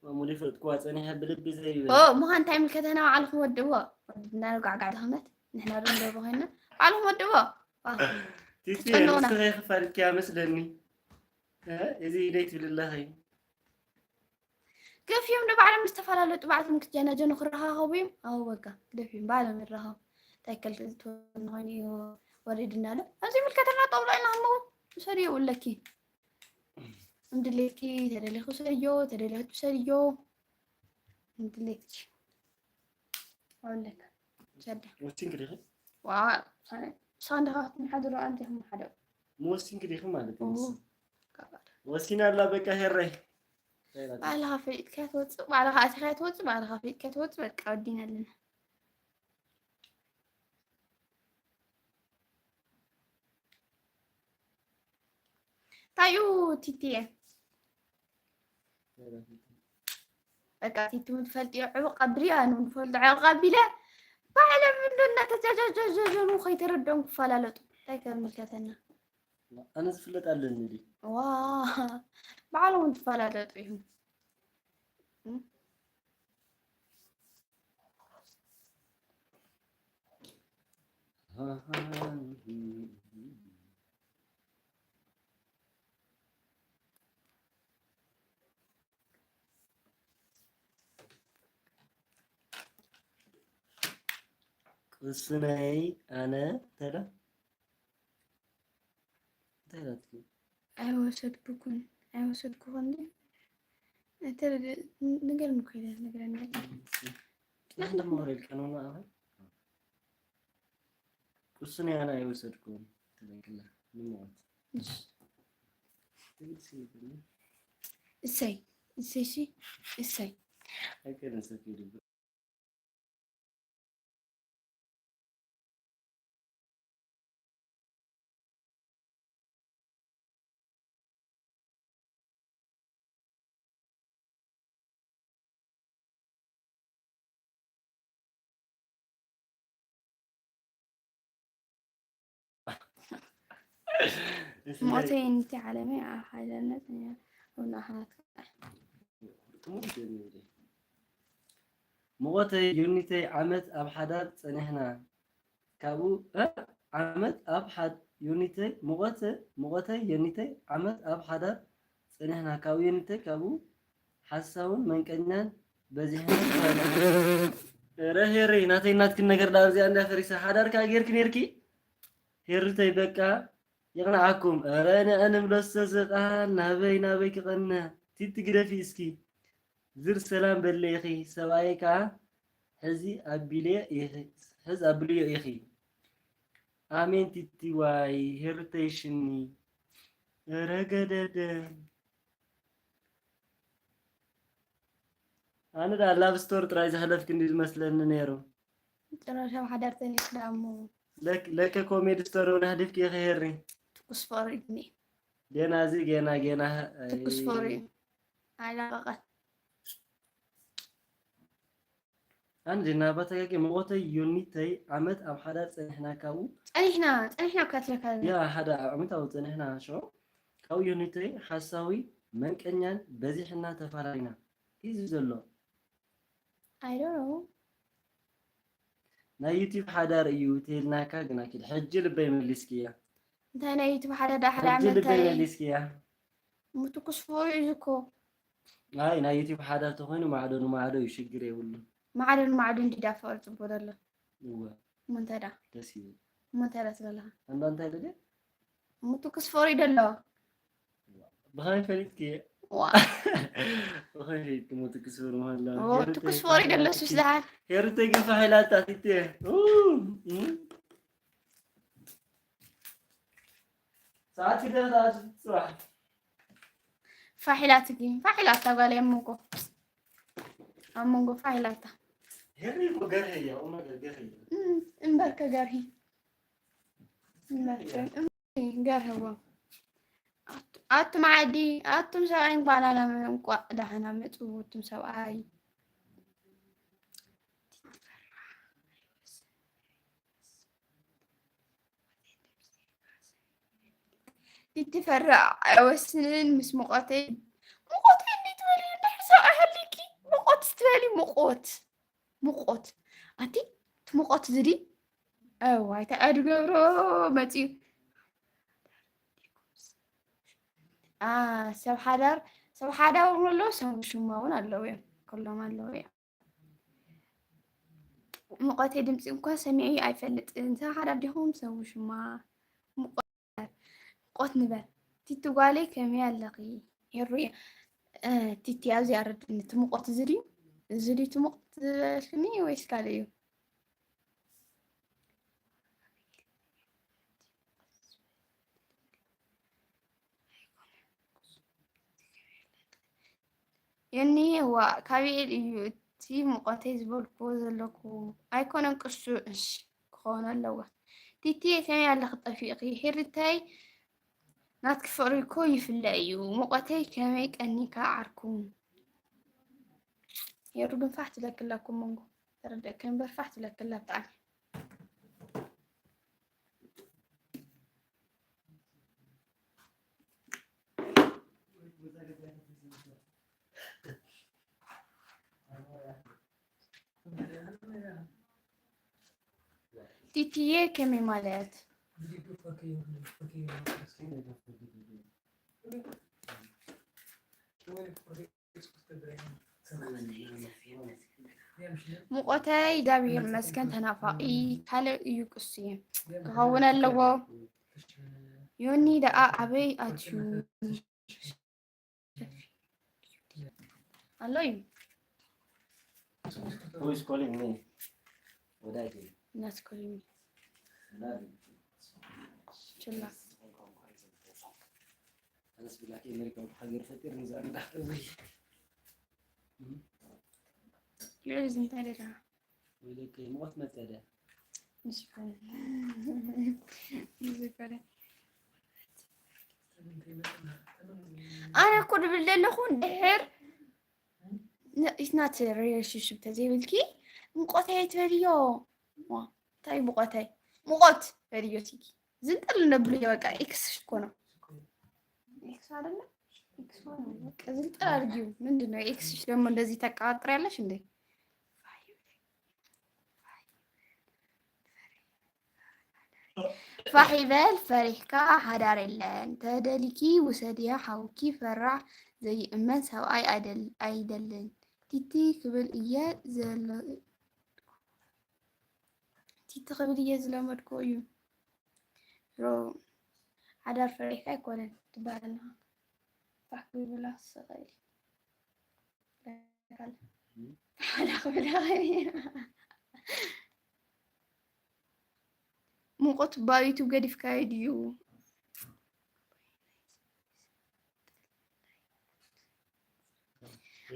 ማሙዲ ፈጥኩዋ ጸኒሐ ብልቢ ዘይበ ኦ ምዃን እንታይ ምልከተና ባዕልኹም ወድዎ ወድና ጓዕጋዕ ድኽመት ንሕና ዶ ንደርቦ ኮይና ባዕልኹም ወድዎ ቲቲ ትጸንዑና። ንስኺ ክፋልጥኪያ መስለኒ እ እዚ ኢደይ ትብል ኣለኺ ገፊዮም ዶ ባዕሎም ዝተፈላለዩ ጥባዕቶም ክትጀናጀኑ ክረኻኸቡ እዮም ኣብ በቃ ግደፍዮም ባዕሎም ይረኸቡ እንታይ ከልክል ትወኒ ኮይኑ እዩ ወሪድና ኣሎ ኣብዚ ምልከተና ጠብሎ ኢና ህመው ውሰድዮ ውለኪ እንድሌኪ ተደሊኹ ሰድዮ ተደሊኹ ሰድዮ እንድሌኪ ወለካ ሰደ ወሲንክ ዲኺ ዋ ሳንዳኻት ንሓድሮ ኣንቲኹም ሓደ ምወሲንክ ዲኺ ማለት እዩ ኦ ንሱ። ከባድ ወሲና ኣላ በቃ ሄረይ ባዕልኻ ፈሊጥካ ትወፅእ ባዕልኻ ኣቲኻ ትወፅእ ባዕልኻ ፈሊጥካ ትወፅእ በቃ ወዲና ኣለና ታዩ ቲቲየ በቃ ቲቲ እውን ትፈልጥዮ ዕብቕ ኣብልዮ ኣነ እውን ፈልጦ ዕብቕ ኣቢለ ባዕሎም እንዶ እናተጃጃጃጀኑ ከይተረድኦም ክፈላለጡ እንታይ ከምልከተና ኣነ ዝፍለጥ ኣለኒ ድዩ ዋ ባዕሎም እውን ትፈላለጡ እዮም ቅስነይ ኣነ ተለ እንታይ ናትኪ ኣይወሰድኩኩን ኣይወሰድኩኹን ድዩ ንገርኒ ኮይነ ትነግረኒ ጽናሕ ደሞ ክረድካ ነው ኣኸ ቅስነይ ኣነ ኣይወሰድኩም ተለክላ ንሞት እሰይ እሰይ ሲ እሰይ ኣይከደን ሰብ ይድብር ሞተይ ንቲ ዓለመይ ኣብ ሓደነት እያ። ሙቐተይ ዩኒተይ ዓመት ኣብ ሓዳር ጸኒሕና ካብኡ እ ዓመት ኣብ ሓድ ዩኒተይ ሙቐተ ሙቐተይ ዩኒተይ ዓመት ኣብ ሓዳር ጸኒሕና ካብኡ ዩኒተይ ካብኡ ሓሳውን መንቀኛን በዚሕና ተባሂና። ኧረ ሄሪ ናተይ ናትክን ነገር ዳ ኣብዚኣ እንዳ ፈሪሳ ሓዳር ከኣ ጌርኪ ኔርኪ ሄርተይ በቃ ይቕንዓኩም። ኧረ ንዕንም ለሰ ዝቓል ናበይ ናበይ ክቐንዕ ቲቲ ግደፊ እስኪ ዝር ሰላም በለይኺ ሰብኣይ ከኣ ሕዚ ኣቢልዮ ኢኺ ሕዝ ኣብልዮ ኢኺ ኣሜን ቲቲ ዋይ ሄርተይ ሽኒ ኧረ ገደደ ኣነ ዳ ላቭ ስቶሪ ጥራይ ዘሕለፍክ እንዲ ዝመስለኒ ነይሩ ጭራሽ ኣብ ሓዳር ተኒስና እሞ ለከ ኮሜዲ ስቶሪ እውን ኣሕሊፍክ ኢኺ ሄሪ ትኩስ ፍቕሪ ግን ገና እዚ ገና ገና ትኩስ ፍቕሪ ኣይላቐቐን ኣንድ ናባ ተጋጊ መቆተይ ዮኒተይ ዓመት ኣብ ሓዳር ጸኒሕና ካብኡ ጸኒሕና ጸኒሕና እኳ ትለካ ያ ሓደ ዓመት ኣብ ጸኒሕና ሾ ካብኡ ዮኒተይ ሓሳዊ መንቀኛን በዚሕና ተፋላይና እዩ ዘሎ I don't know ናይ ዩቲብ ሓዳር እዩ ተልናካ ግና ኪድ ሕጂ ልበይ መሊስክያ እንታይ ናይ ዩቲብ ሓዳር ዳ ሓደ ሕጂ ዓመት ልበይ እንታይ መሊስክያ ምትኩስ ፍቕሪ እዩ እኮ ናይ ናይ ዩቲብ ሓዳር ተኾይኑ ማዕዶ ንማዕዶ እዩ ሽግር የብሉ ማዕዶ ንማዕዶ እንዲዳ ፍቕሪ ጽቡቕ ዘሎ እወ እሞ እንታይ ዳ ደስ ይብል እሞ እንታይ ዳ ትብለለኻ ኣንዳ እንታይ ደለ ምትኩስ ፍቕሪ እዩ ደሎ ብኸመይ ፈሊጥኪ ዋ። ኦይ፣ ትሙ ትኩስ ፍር መሃላ። ኦ፣ ትኩስ ፍር ይደለሱ ዝሓል። ሄሩተይ ግን ፋሕ ኢላታ፣ ቲቲ። ኡ፣ ኡ። ሰዓት ኪደት ኣት ጽባሕ። ፋሕ ኢላትኪ፣ ፋሕ ኢላታ ጓለይ ኣብ መንጎ። ኣብ መንጎ ፋሕ ኢላታ። ሄሪ እኮ ገርሂ እያ፣ ቁም ነገር ገርሂ እያ። እም፣ እምበር ከገርሂ። እምበር ከ-፣ እም፣ ገርህዎ። ኣት-፣ ኣቱም ዓዲ፣ ኣቱም ሰብኣይ እንኳን ኣላመ-፣ እንኳዕ ደሓና መጹ፣ ኣቱም ሰብኣይ። ቲቲ ፈራ ኣይወስንን ምስ ሙቐተይ። ሙቐተይ እንዴት ትበሊ? እንድሕር ሰብኣይ ሃሊኪ ሙቐት ትበሊ፣ ሙቐት። ሙቐት። ኣቲ እቲ ሙቐት ዝዲ? ኣዋይ፣ እንታይ ኣድገብሮ መጽዩ? ኣ፣ ሰብ ሓዳር፣ ሰብ ሓዳር እውን ኣለዉ፣ ሰብ ውሽማ እውን ኣለዉ እዮም። ኩሎም ኣለዉ እዮም። ሙቐተይ ድምፂ እኳ ሰሚዐ ኣይፈልጥን። ሰብ ሓዳር ዲኹም? ሰብ ውሽማ። ሙቐት፣ ሙቐት ንበል። ቲቲ ጓለይ ከመይ ኣለኺ? ሄሩየ፣ እ፣ ቲቲ ኣብዚ ኣረድኒ። እቲ ሙቐት እዚ ድዩ? እዚ ድዩ እቲ ሙቐት ዝበልክኒ ወይስ ካልእ እዩ? የኒ፣ ዋ፣ ካቢኤል እዩ እቲ ሙቐተይ ዝበልኩዎ ዘለኩ። ኣይኮነን ቅሱ፣ እሺ፣ ክኸውን ኣለዎ። ቲቲየ፣ ከመይ ኣለኺ ጠፊእኺ? ሄሪተይ፣ ናትኪ ፍቕሪ እኮ ይፍለ እዩ። ሙቐተይ ከመይ ቀኒካ ዓርኩ? ሄሩ ግን ፋሕ ትብለኪ ኣላ እኮ መንጎ። ተረደእኪ እምበር ፋሕ ትብለኪ ኣላ ብጣዕሚ። ቲቲዬ ከመይ ማለት? ሙቆተይ እግዚኣብሔር ይመስገን ተናፋቂ ካልእ እዩ ቅሱይ ክኸውን ኣለዎ። ዮኒ ደኣ ኣበይ ኣትዩ? ኣሎ እዩ። Who is calling me? ወዳጅ። Not calling me. ወዳጅ። ችላ። ኣነስ ብላኪ ኣሜሪካ ሃገር ፈጢር ንዛ እንዳሕተዊ። ልዕሊ ዝንታይ ደጋ? ወይለከ ሞት መጸደ። ምስ ይኮነ። ምስ ይኮነ። ኣነ እኮ ድብል ዘለኹ እንድሕር ን-፣ it's not a relationship ተዘይብልኪ፣ ሙቆተይ ኣይትበልዮ። ዋ፣ እንታይ ሙቆተይ? ሙቆት በልዮ ሲኪ። ዝንጥል ነብልዮ በቃ፣ ኤክስሽ እኮ ነው። ኤክስ አይደለ? ኤክስ ሆነ በቃ፣ ዝንጥል አድርጊው። ምንድን ነው ኤክስሽ ደግሞ እንደዚህ ተቃጥሪያለሽ እንዴ? ፋሕ ይበል ፈሪሕካ ሓዳር የለን። ተደሊኪ ውሰድያ ሓውኪ ፈራሕ ዘይእመን ሰብኣይ ኣይደል-፣ ኣይደልን። ቲቲ ክብል እየ ዘለ-፣ ቲቲ ክብል እየ ዝለመድኩ እዩ። ሮ-፣ ሓዳር ፈሪሕካ ኣይኮነን ትበሃል ኣለኻ። ፋሕ ክብላ ስቕ ኢል። ሓዳ ክብላ ሙቆት ባብ ዩቱብ ገዲፍካዮ ድዩ?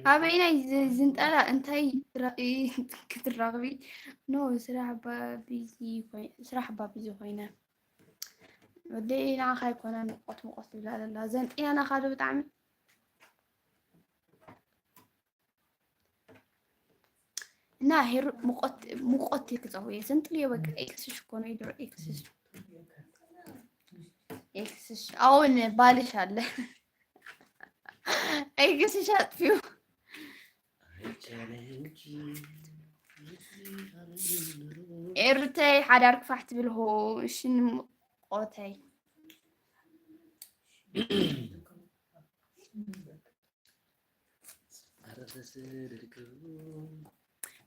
ኣበይናይ ዝ-፣ ዝንጠላ እንታይ ትራ-፣ ክትራኽቢ? ኖ፣ ስራሕ ባ ቢዚ ኮይ-፣ ስራሕ ባ ቢዚ ኮይነ። ወደይ ንዓኻ ኣይኮነን ሙቆት ሙቆት ትብላ ዘላ። ዘንጥያ ናኻ ዶ ብጣዕሚ? እና ሄሩ ሙቆት፣ ሙቆት ክጸውየ ዘንጥልዮ በቃ ኤክስሽ እኮ ነው የድሮ ኤክስሽ። ኤክስሽ አሁን ባልሽ አለ። ኤክስሽ አጥፊው። ኤርተይ ሓዳር ክፋሕ ትብል ሆ፣ እሺ ንሙቆተይ።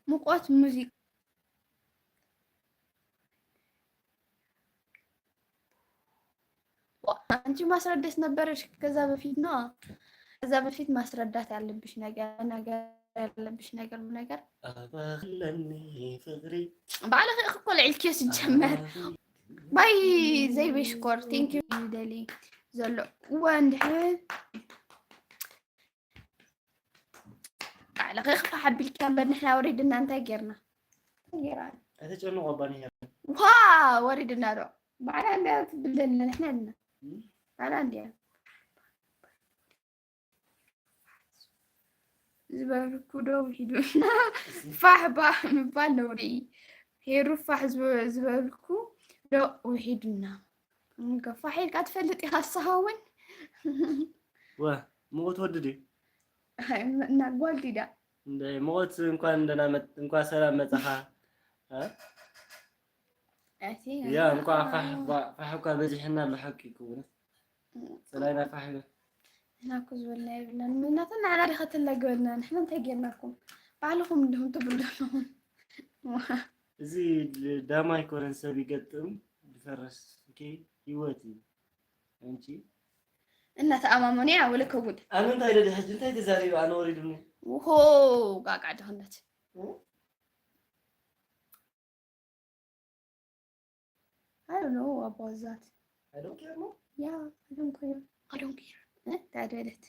ሙቆት ሙዚቃ። ዋ፣ አንቺ ማስረዳት ነበረሽ ከዛ በፊት ነው። ከዛ በፊት ማስረዳት ያለብሽ ነገር ነገር ያለብሽ ነገር ነገር ኣባኽለኒ ፍቕሪ ባዕልኺ ኢኺ እኮ ልዒልክዮ ሲጀመር። ኣባኽለኒ ባይ ዘይቤ ሽኮር ቴንክ ዩ። ደሊ ዘሎ እወ እንድሕር ባዕልኺ ክፋሕ ኣቢልክያ እምበር ንሕና ወሪድና እንታይ ጌርና? እንታይ ጌርና? ኣይተጨንቆ ኣባኒ ዋ ወሪድና ዶ ባዕላ እንድያ ትብል ዘለና ንሕና ድና እም? ባዕላ እንድያ ዝበልኩ ዶ ውሒዱና ፋሕ ባሕ ምባል ነውሪ እዩ። ሄሩ ፋሕ ዝበ- ዝበልኩ ዶ ውሒዱና ገፋሕ ኢልካ ትፈልጥ ኢኻ ንስኻ እውን ወ ሙቑት ወዲ ድዩ? ኣይ፣ እና ጓል ዲዳ እንደ ሙቑት እንኳን ደህና መጥ እንኳን ሰላም መጻኻ እ? ኣቲ ያ እንኳን ፋሕ ፋሕ እኳ በዚሕና ኣሎ ሓቂ ክውን ጽላይና ፋሕ ይበል። ንሕና እኮ ዝበልና የብልናን። ምናተ ንዓና ዲኻ ተላግበልና? ንሕና እንታይ ጌርናኩም? ባዕልኹም እንዲኹም ትብሉ ዘለኹም። እዚ ዳማ ኣይኮነን ሰብ ይገጥም ዝፈረስ ኦኬ ህይወት እዩ። ኣንቲ እናተኣማመኑ እያ ወለ ከውድ ኣነ እንታይ ደደ ሕጂ እንታይ ተዛሪበ ኣነ ወሪዱኒ። ውሆ ጋጋ ድኽነት። እ? I don't know about that. I don't care ነው። Yeah, I don't care. I don't care. እ? እንታይ በለት?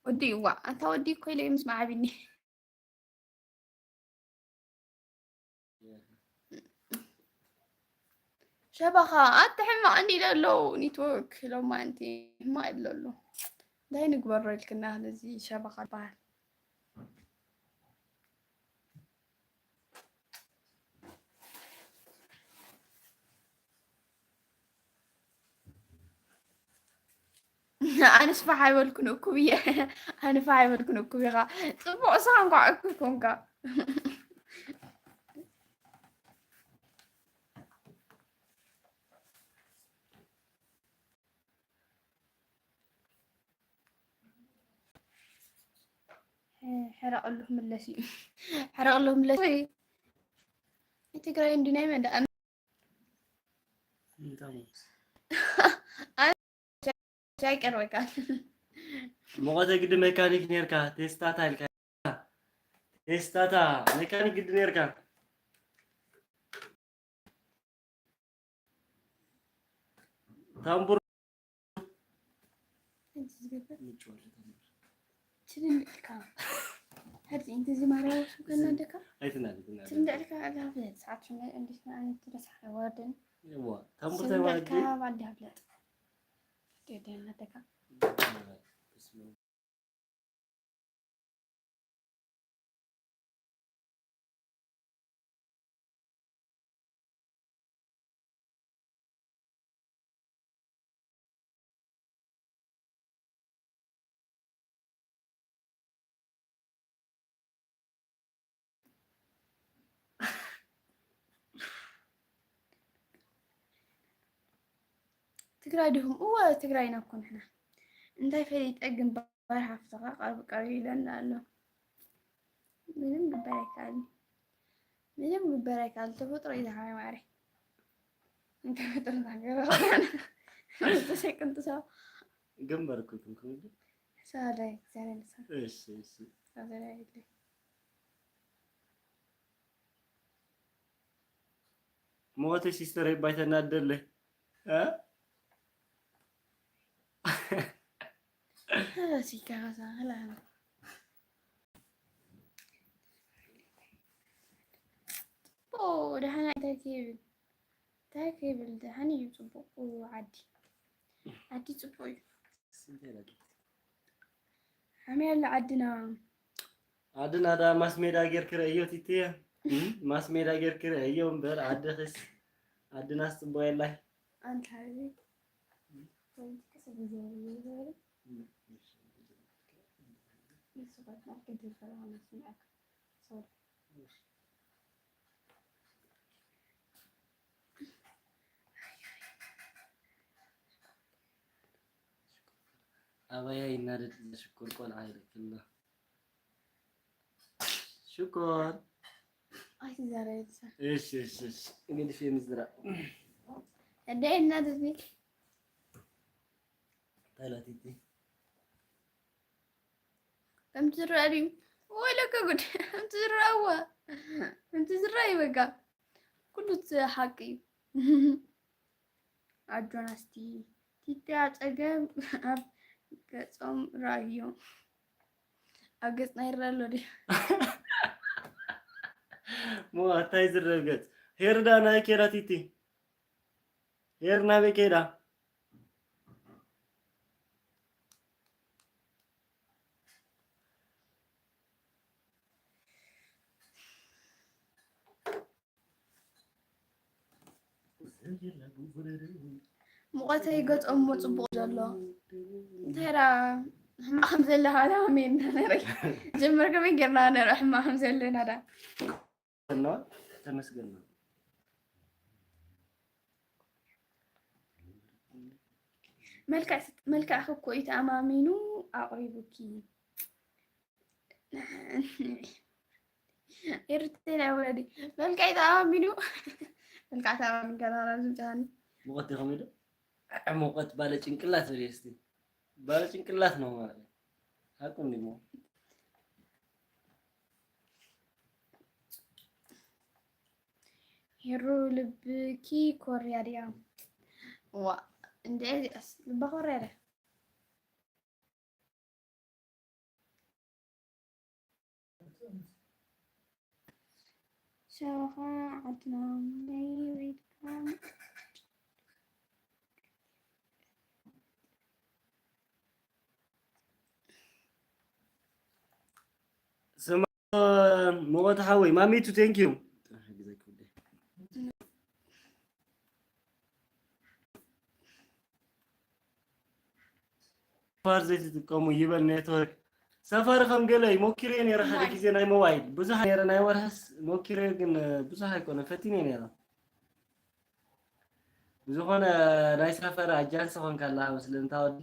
ወዲ ይዋ ኣንታ ወዲ እኮ ኢለ ምስ መዓቢኒ ሸበኻ ኣቲ ሕማቕ እንዲ ዘሎ ኔትወርክ ሎማ ኣንቲ ሕማቕ የለ ኣሎ እንታይ ንግበሮ ኢልክና ነዚ ሸበኻ ይበሃል። ኣነስ ፋሕ ኣይበልኩን እኩብ እየ። ኣነ ፋሕ ኣይበልኩን እኩብ ኢኻ። ጽቡቕ ንስኻ እንኳዕ እኩብ ኮንካ። ሕረቐሉ ክምለስ እዩ። ሕረቐሉ ክምለስ ወይ ትግራይ እንዲ ናይ መን ደኣ ኣይቀርበካን። ሙቐተ ግዲ መካኒክ ኔርካ ቴስታታ ኢልካ ቴስታታ መካኒክ ግዲ ኔርካ። ታምቡር ትድንድዕካ ሕርዚ እንተዚ ማርያም ወስከና ደካ ኣይትናደድ ትናደድ ትድንድዕካ ኣላ ፍለጥ ሰዓት ሽመ እንዴት ና እንት ደስ ሓዋርድን እዋ ታምቡር ትድንድዕካ ተዋዲ ባዲ ፍለጥ ደደና ደካ ትግራይ ድኹም እወ ትግራይ ኢና እኮ ንሕና እንታይ ፈሊጠ ግንባር ሓፍትኻ ቀርብ ቀርብ ኢለና ኣሎ ምንም ግበር ኣይከኣልን ምንም ግበር ኣይከኣልን ተፈጥሮ እዩ ዝሓወይ ማዕረይ እንታይ ፈጥሮ ዛገረ ተሰቅንጥሳ ግንበር እኮ ይኩን ክብል ሳላይ ዘረልሳ እሺ እሺ ሳላይ ሞተ ሲስተር ይባይ ተናደለ እ ሲካ ከሳ ላ ኦ ደሓና እንታይ ትብል እንታይ ትብል ደሓን እዩ ጽቡቕ ዓዲ ዓዲ ጽቡቕ እዩ ሓመይ ኣላ ዓድና ዓድና ዳ ማስ ሜዳ ጌርክ ረእዮ ቲትየ ማስ ሜዳ ጌርክ ረእዮ እምበር ዓድኽስ ዓድናስ ጽቡቕ የላይ ኣንታ ኣበያ ይናደድ ዘሽኩር ቆልዓ ይልክና ሽኮር ኣይትዛረብ እሺ እሺ እሺ እንግዲህ የምዝራ እንደ እናደድ ታላቲቲ ከምቲ ዝረአ ድዩ? ወይለከ ጉድ! ከምቲ ዝረአ እወ! ከምቲ ዝረአ እዩ በቃ። ኩሉ እቲ ሓቂ እዩ። ኣጆና እስቲ ቲቲ ኣጸገም ኣብ ገጾም ረኣዮም። ኣብ ገጽና ይረአ ኣሎ ድዩ? ሞ ኣታይ ዝረብ ገጽ ሄርዳ ናይ ኬዳ ቲቲ ሄር ናበይ ከይዳ? ሙቐተይ ገጾም እሞ ጽቡቕ ዘሎ እንታይ ዳ ሕማቕ ከም ዘለኻ ዳ ኣሜን ነረይ ጀመር ከመይ ጌርና ነረ ሕማቕ ከም ዘለና ዳ እና ተመስገን ነው። መልክዕ መልክዕኺ እኮ እዩ ተኣማሚኑ ኣቕሪቡኪ ኤርትራ ወለዲ መልክዕ ተኣማሚኑ መልክዕ ተኣማሚን ከተራ ዝምጫኒ ሙቐት ዲኹም ኢሉ ሙቐት ባለ ጭንቅላት በል እስቲ ባለ ጭንቅላት ነው ማለት ነው። ሓቁ እንዲሞ ሄሩ ልብኪ ኮርያ ድያ? ዋ እንደ እዚኣስ ልባ ኮርያ ድያ? ሸኻ ዓድና ናይ ሪድካም ስማ ሙቐት ሓወይ ማሚቱ ቴንኪዩ ሰፋር ዘይትጥቀሙ ይበል ኔትወርክ ሰፋሪ ከም ገለ ሞኪረ ነረ ሓደ ግዜ ናይ ሞባይል ብዙሕ ነረ ናይ ወርሕስ ሞኪረ ግን ብዙሕ ኣይኮነ ፈቲነ ነረ ብዝኾነ ናይ ሰፈር ኣጃንስ ኾንካ ኣለኻ መስለኒ እታ ወዲ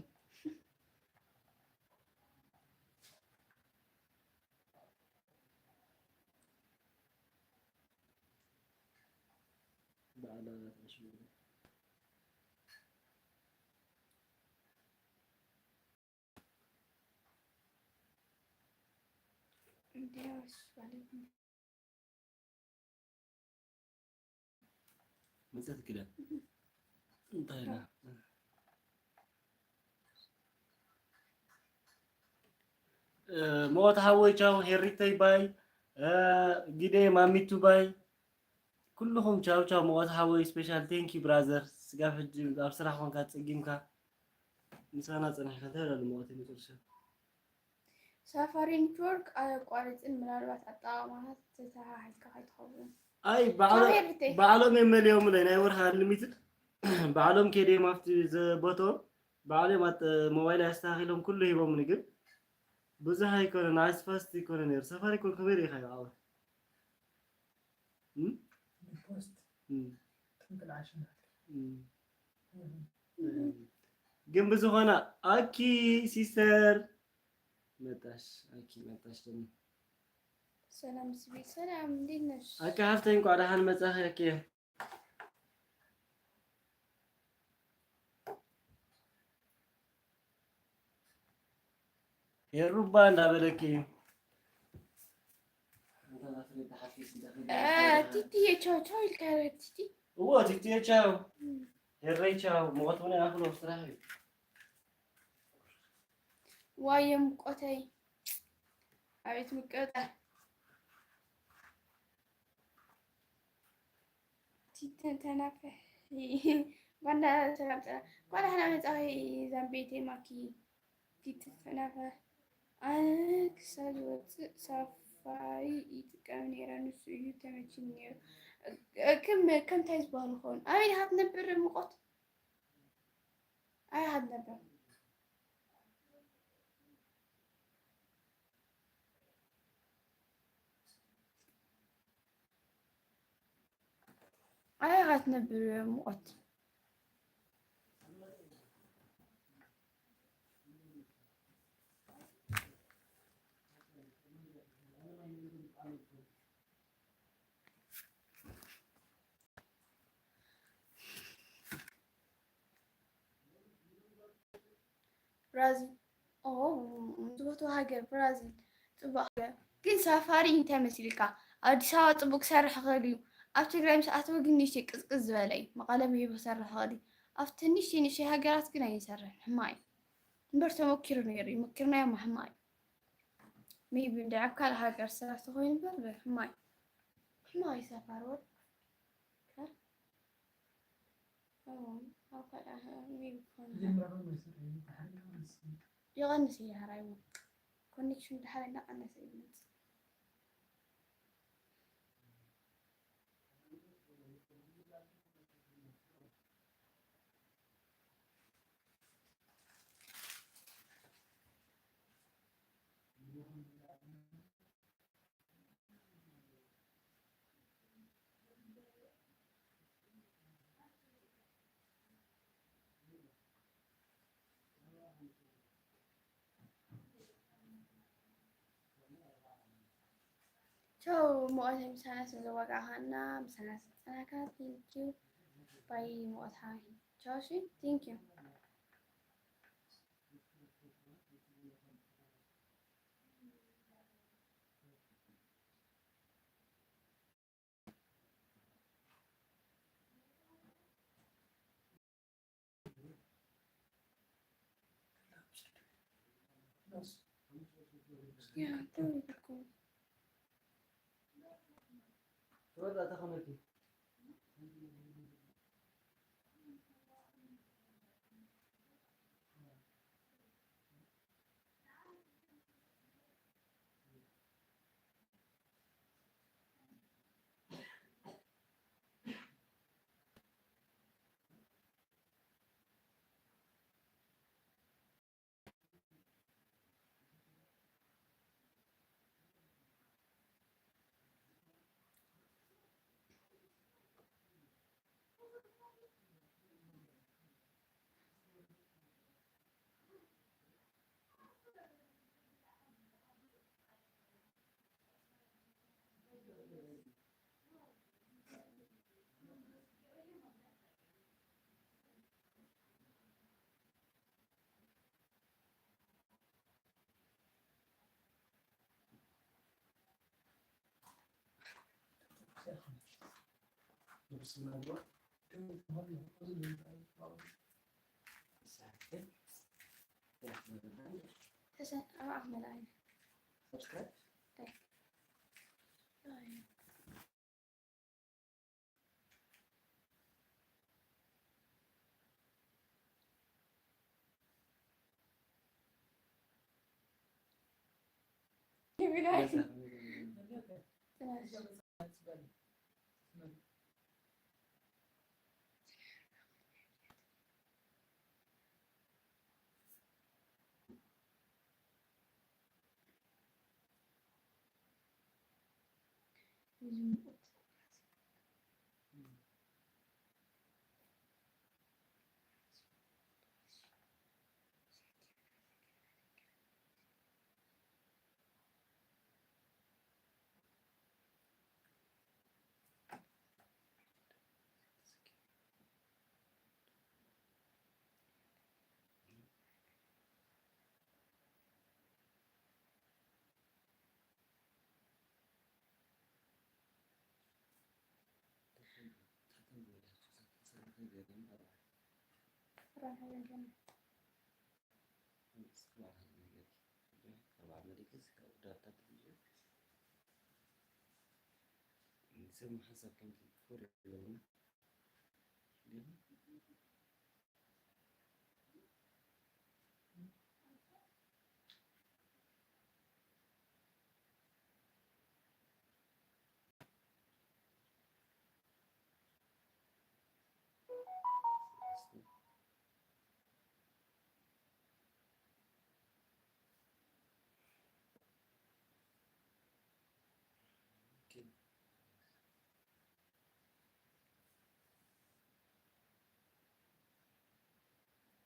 መጸት ክደ እንታይ ኢላ ሞት ሓወይ ቻው ሄሪተይ ባይ ጊደ ማሚቱ ባይ ኩልኹም ቻው ቻው ሞት ሓወይ special thank you brother ስጋብ ሕጂ ኣብ ስራሕ ኮንካ ጸጊምካ ምሳና ጸኒሕካ እንታይ ይላሉ ሞት ይመጽእ ሳፋሪ ኔትወርክ ኣየቋርጽን ምናልባት ኣጠቓቕማኻ ተተሓሒዝካ ከይትኸውን ኣይ ባዕሎም የመልዮምለይ ናይ ወርሒ unlimited ባዕሎም ከይደዮም ኣብቲ ዘቦትኦም ባዕሎም ሞባይል ኣስተኻኺሎም ኩሉ ሂቦምኒ ግን ብዙሕ ኣይኮነን ኣስፋስት ይኮነ ነይሩ ሳፋሪኮም ከመይ ርኢኻዮ ዓወት ሪፖስት ጥንቅል ዓሽና ግን ብዝኾነ ኣኪ ሲስተር መጣሽ ኣኪ መጣሽ ደሞ ሰላም ስቢ ሰላም እንዴት ነሽ? ኣኪ ሃፍተይ እንኳዕ ደሓን መጻኺ ኣኪ የሩባ እንዳበለኪ እዩ። ቲቲዬ ቻው ቻው ኢልካ ቲቲ። እዎ ቲቲዬ ቻው። የረይ ቻው። ሙቐት እውን ይኣኽሎ ስራሕ እዩ። ዋየ ሙቆተይ ኣቤት ምቅርጣ። ቲተን ተናፈሒ ጓንዳ ሰላም ሰላም እንኳዕ ደሕና መጻኺ ዛምቤቴ ማኪ ቲተን ተናፈ ኣነ ክሳብ ዝወፅእ ሳፋሪ ይጥቀም ነይረ ንሱ እዩ ተመችኒ ነይሩ ከም ከምታይ ዝበሃል ይኸውን ኣበይ ዲኻ ትነብር ሙቆት ኣበይ ኢኻ ትነብር ኣበይ ኢኻ ትነብር ሙቐት ራዚ ዝፈትዎ ሃገር ብራዚል፣ ጽቡቕ ሃገር። ግን ሳፋሪ እንታይ መሲልካ? ኣብ ኣዲስ ኣበባ ጽቡቕ ክሰርሕ ይኽእል እዩ። ኣብ ትግራይ ምስ ኣተወ ግን ንእሽተይ ቅዝቅዝ ዝበለ እዩ። መቐለ ሜቢ ክሰርሕ ይኽእል እዩ። ኣብቲ ንእሽተይ ንእሽተይ ሃገራት ግን ኣይንሰርሕን። ሕማቕ እዩ። እምበር ተመኪሩ ነይሩ እዩ። መኪርናዮ፣ ሕማቕ እዩ። ሜቢ እንድዒ ኣብ ካልእ ሃገር ስራሕ ተኾይኑ እምበር ሕማቕ እዩ። ሕማቕ እዩ ሳፋሪ ወድ። ከ? እዎ፣ ኣብ ካልእ ሃ-፣ ሜቢ ክኾን ይኽእል። ይቐንስ እዩ ዳሕራይ እውን። ኮኔክሽን ዳሕራይ እናቐነሰ እዩ ዝመጽእ። ቻው፣ ሙቐተይ ምሳና ስለ ዘዋጋእኻና፣ ምሳና ስለ ዝጸናሕካ፣ thank you። ባይ ሙቐት ሓወይ። ቻው፣ እሺ፣ thank you።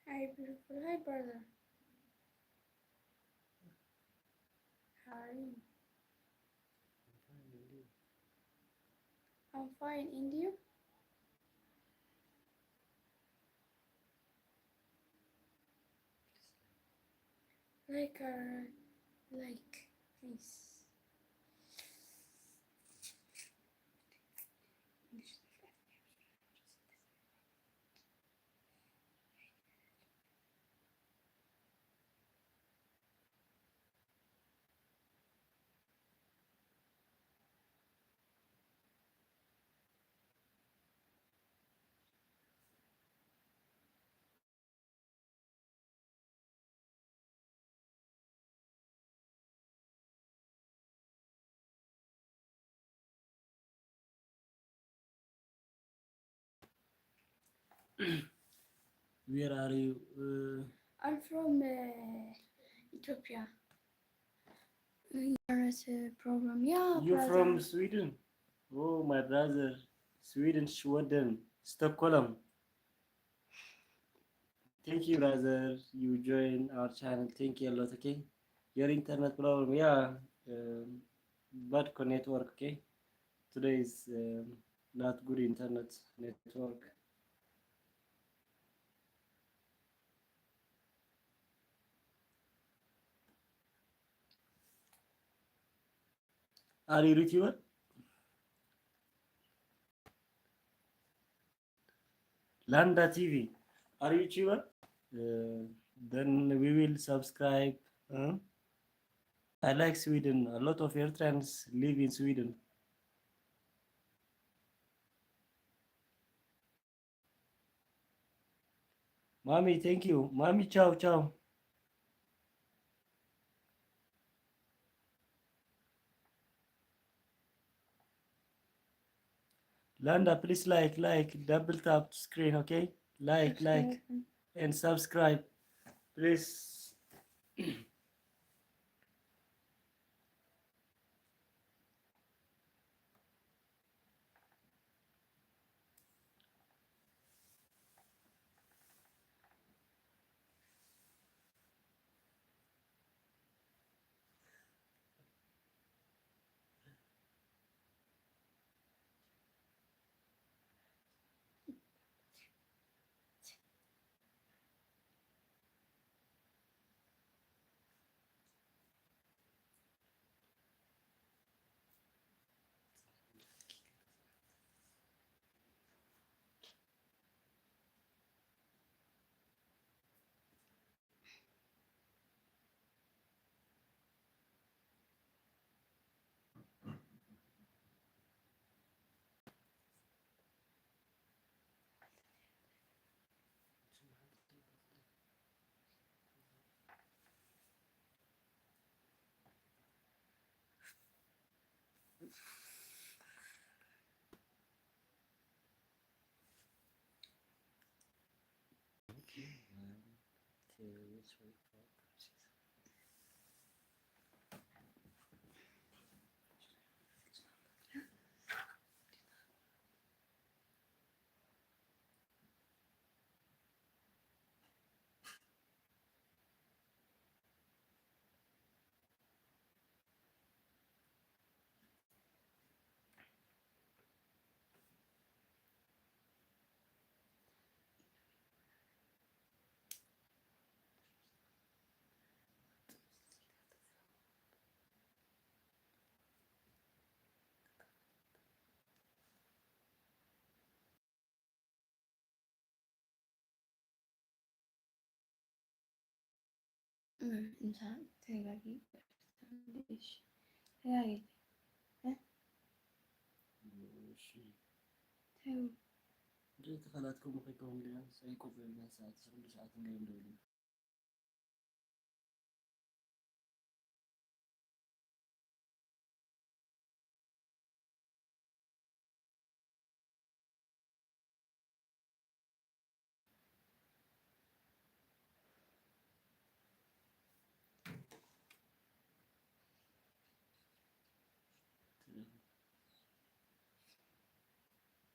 Hi, beautiful. Hi, brother. How are you? I'm fine, and you? Like, uh, like, please. Where are you? Uh, I'm from uh, Ethiopia. There is a problem. Yeah, you brother. From Sweden? Oh, my brother. Sweden, Sweden, Stockholm. Thank you, brother. You join our channel. Thank you a lot, okay? Your internet problem, yeah. Um, bad co- network, okay? Today is um, not good internet network. Are you YouTuber? Landa T V. Are you YouTuber? Uh, then we will subscribe. Huh? I like Sweden. A lot of Eritreans live in Sweden. Mommy, thank you. Mommy, ciao, ciao. Landa, please like, like, double tap screen, okay? Like, like, and subscribe, please. እንሳ ተጋጊ ተጋጊ እሺ። ተው። እንዴት ተኸላትኩም ከይከውን ዲያ ሳይቆ በልና ሰዓት ስንዱ ሰዓት እንገይ እንደውልና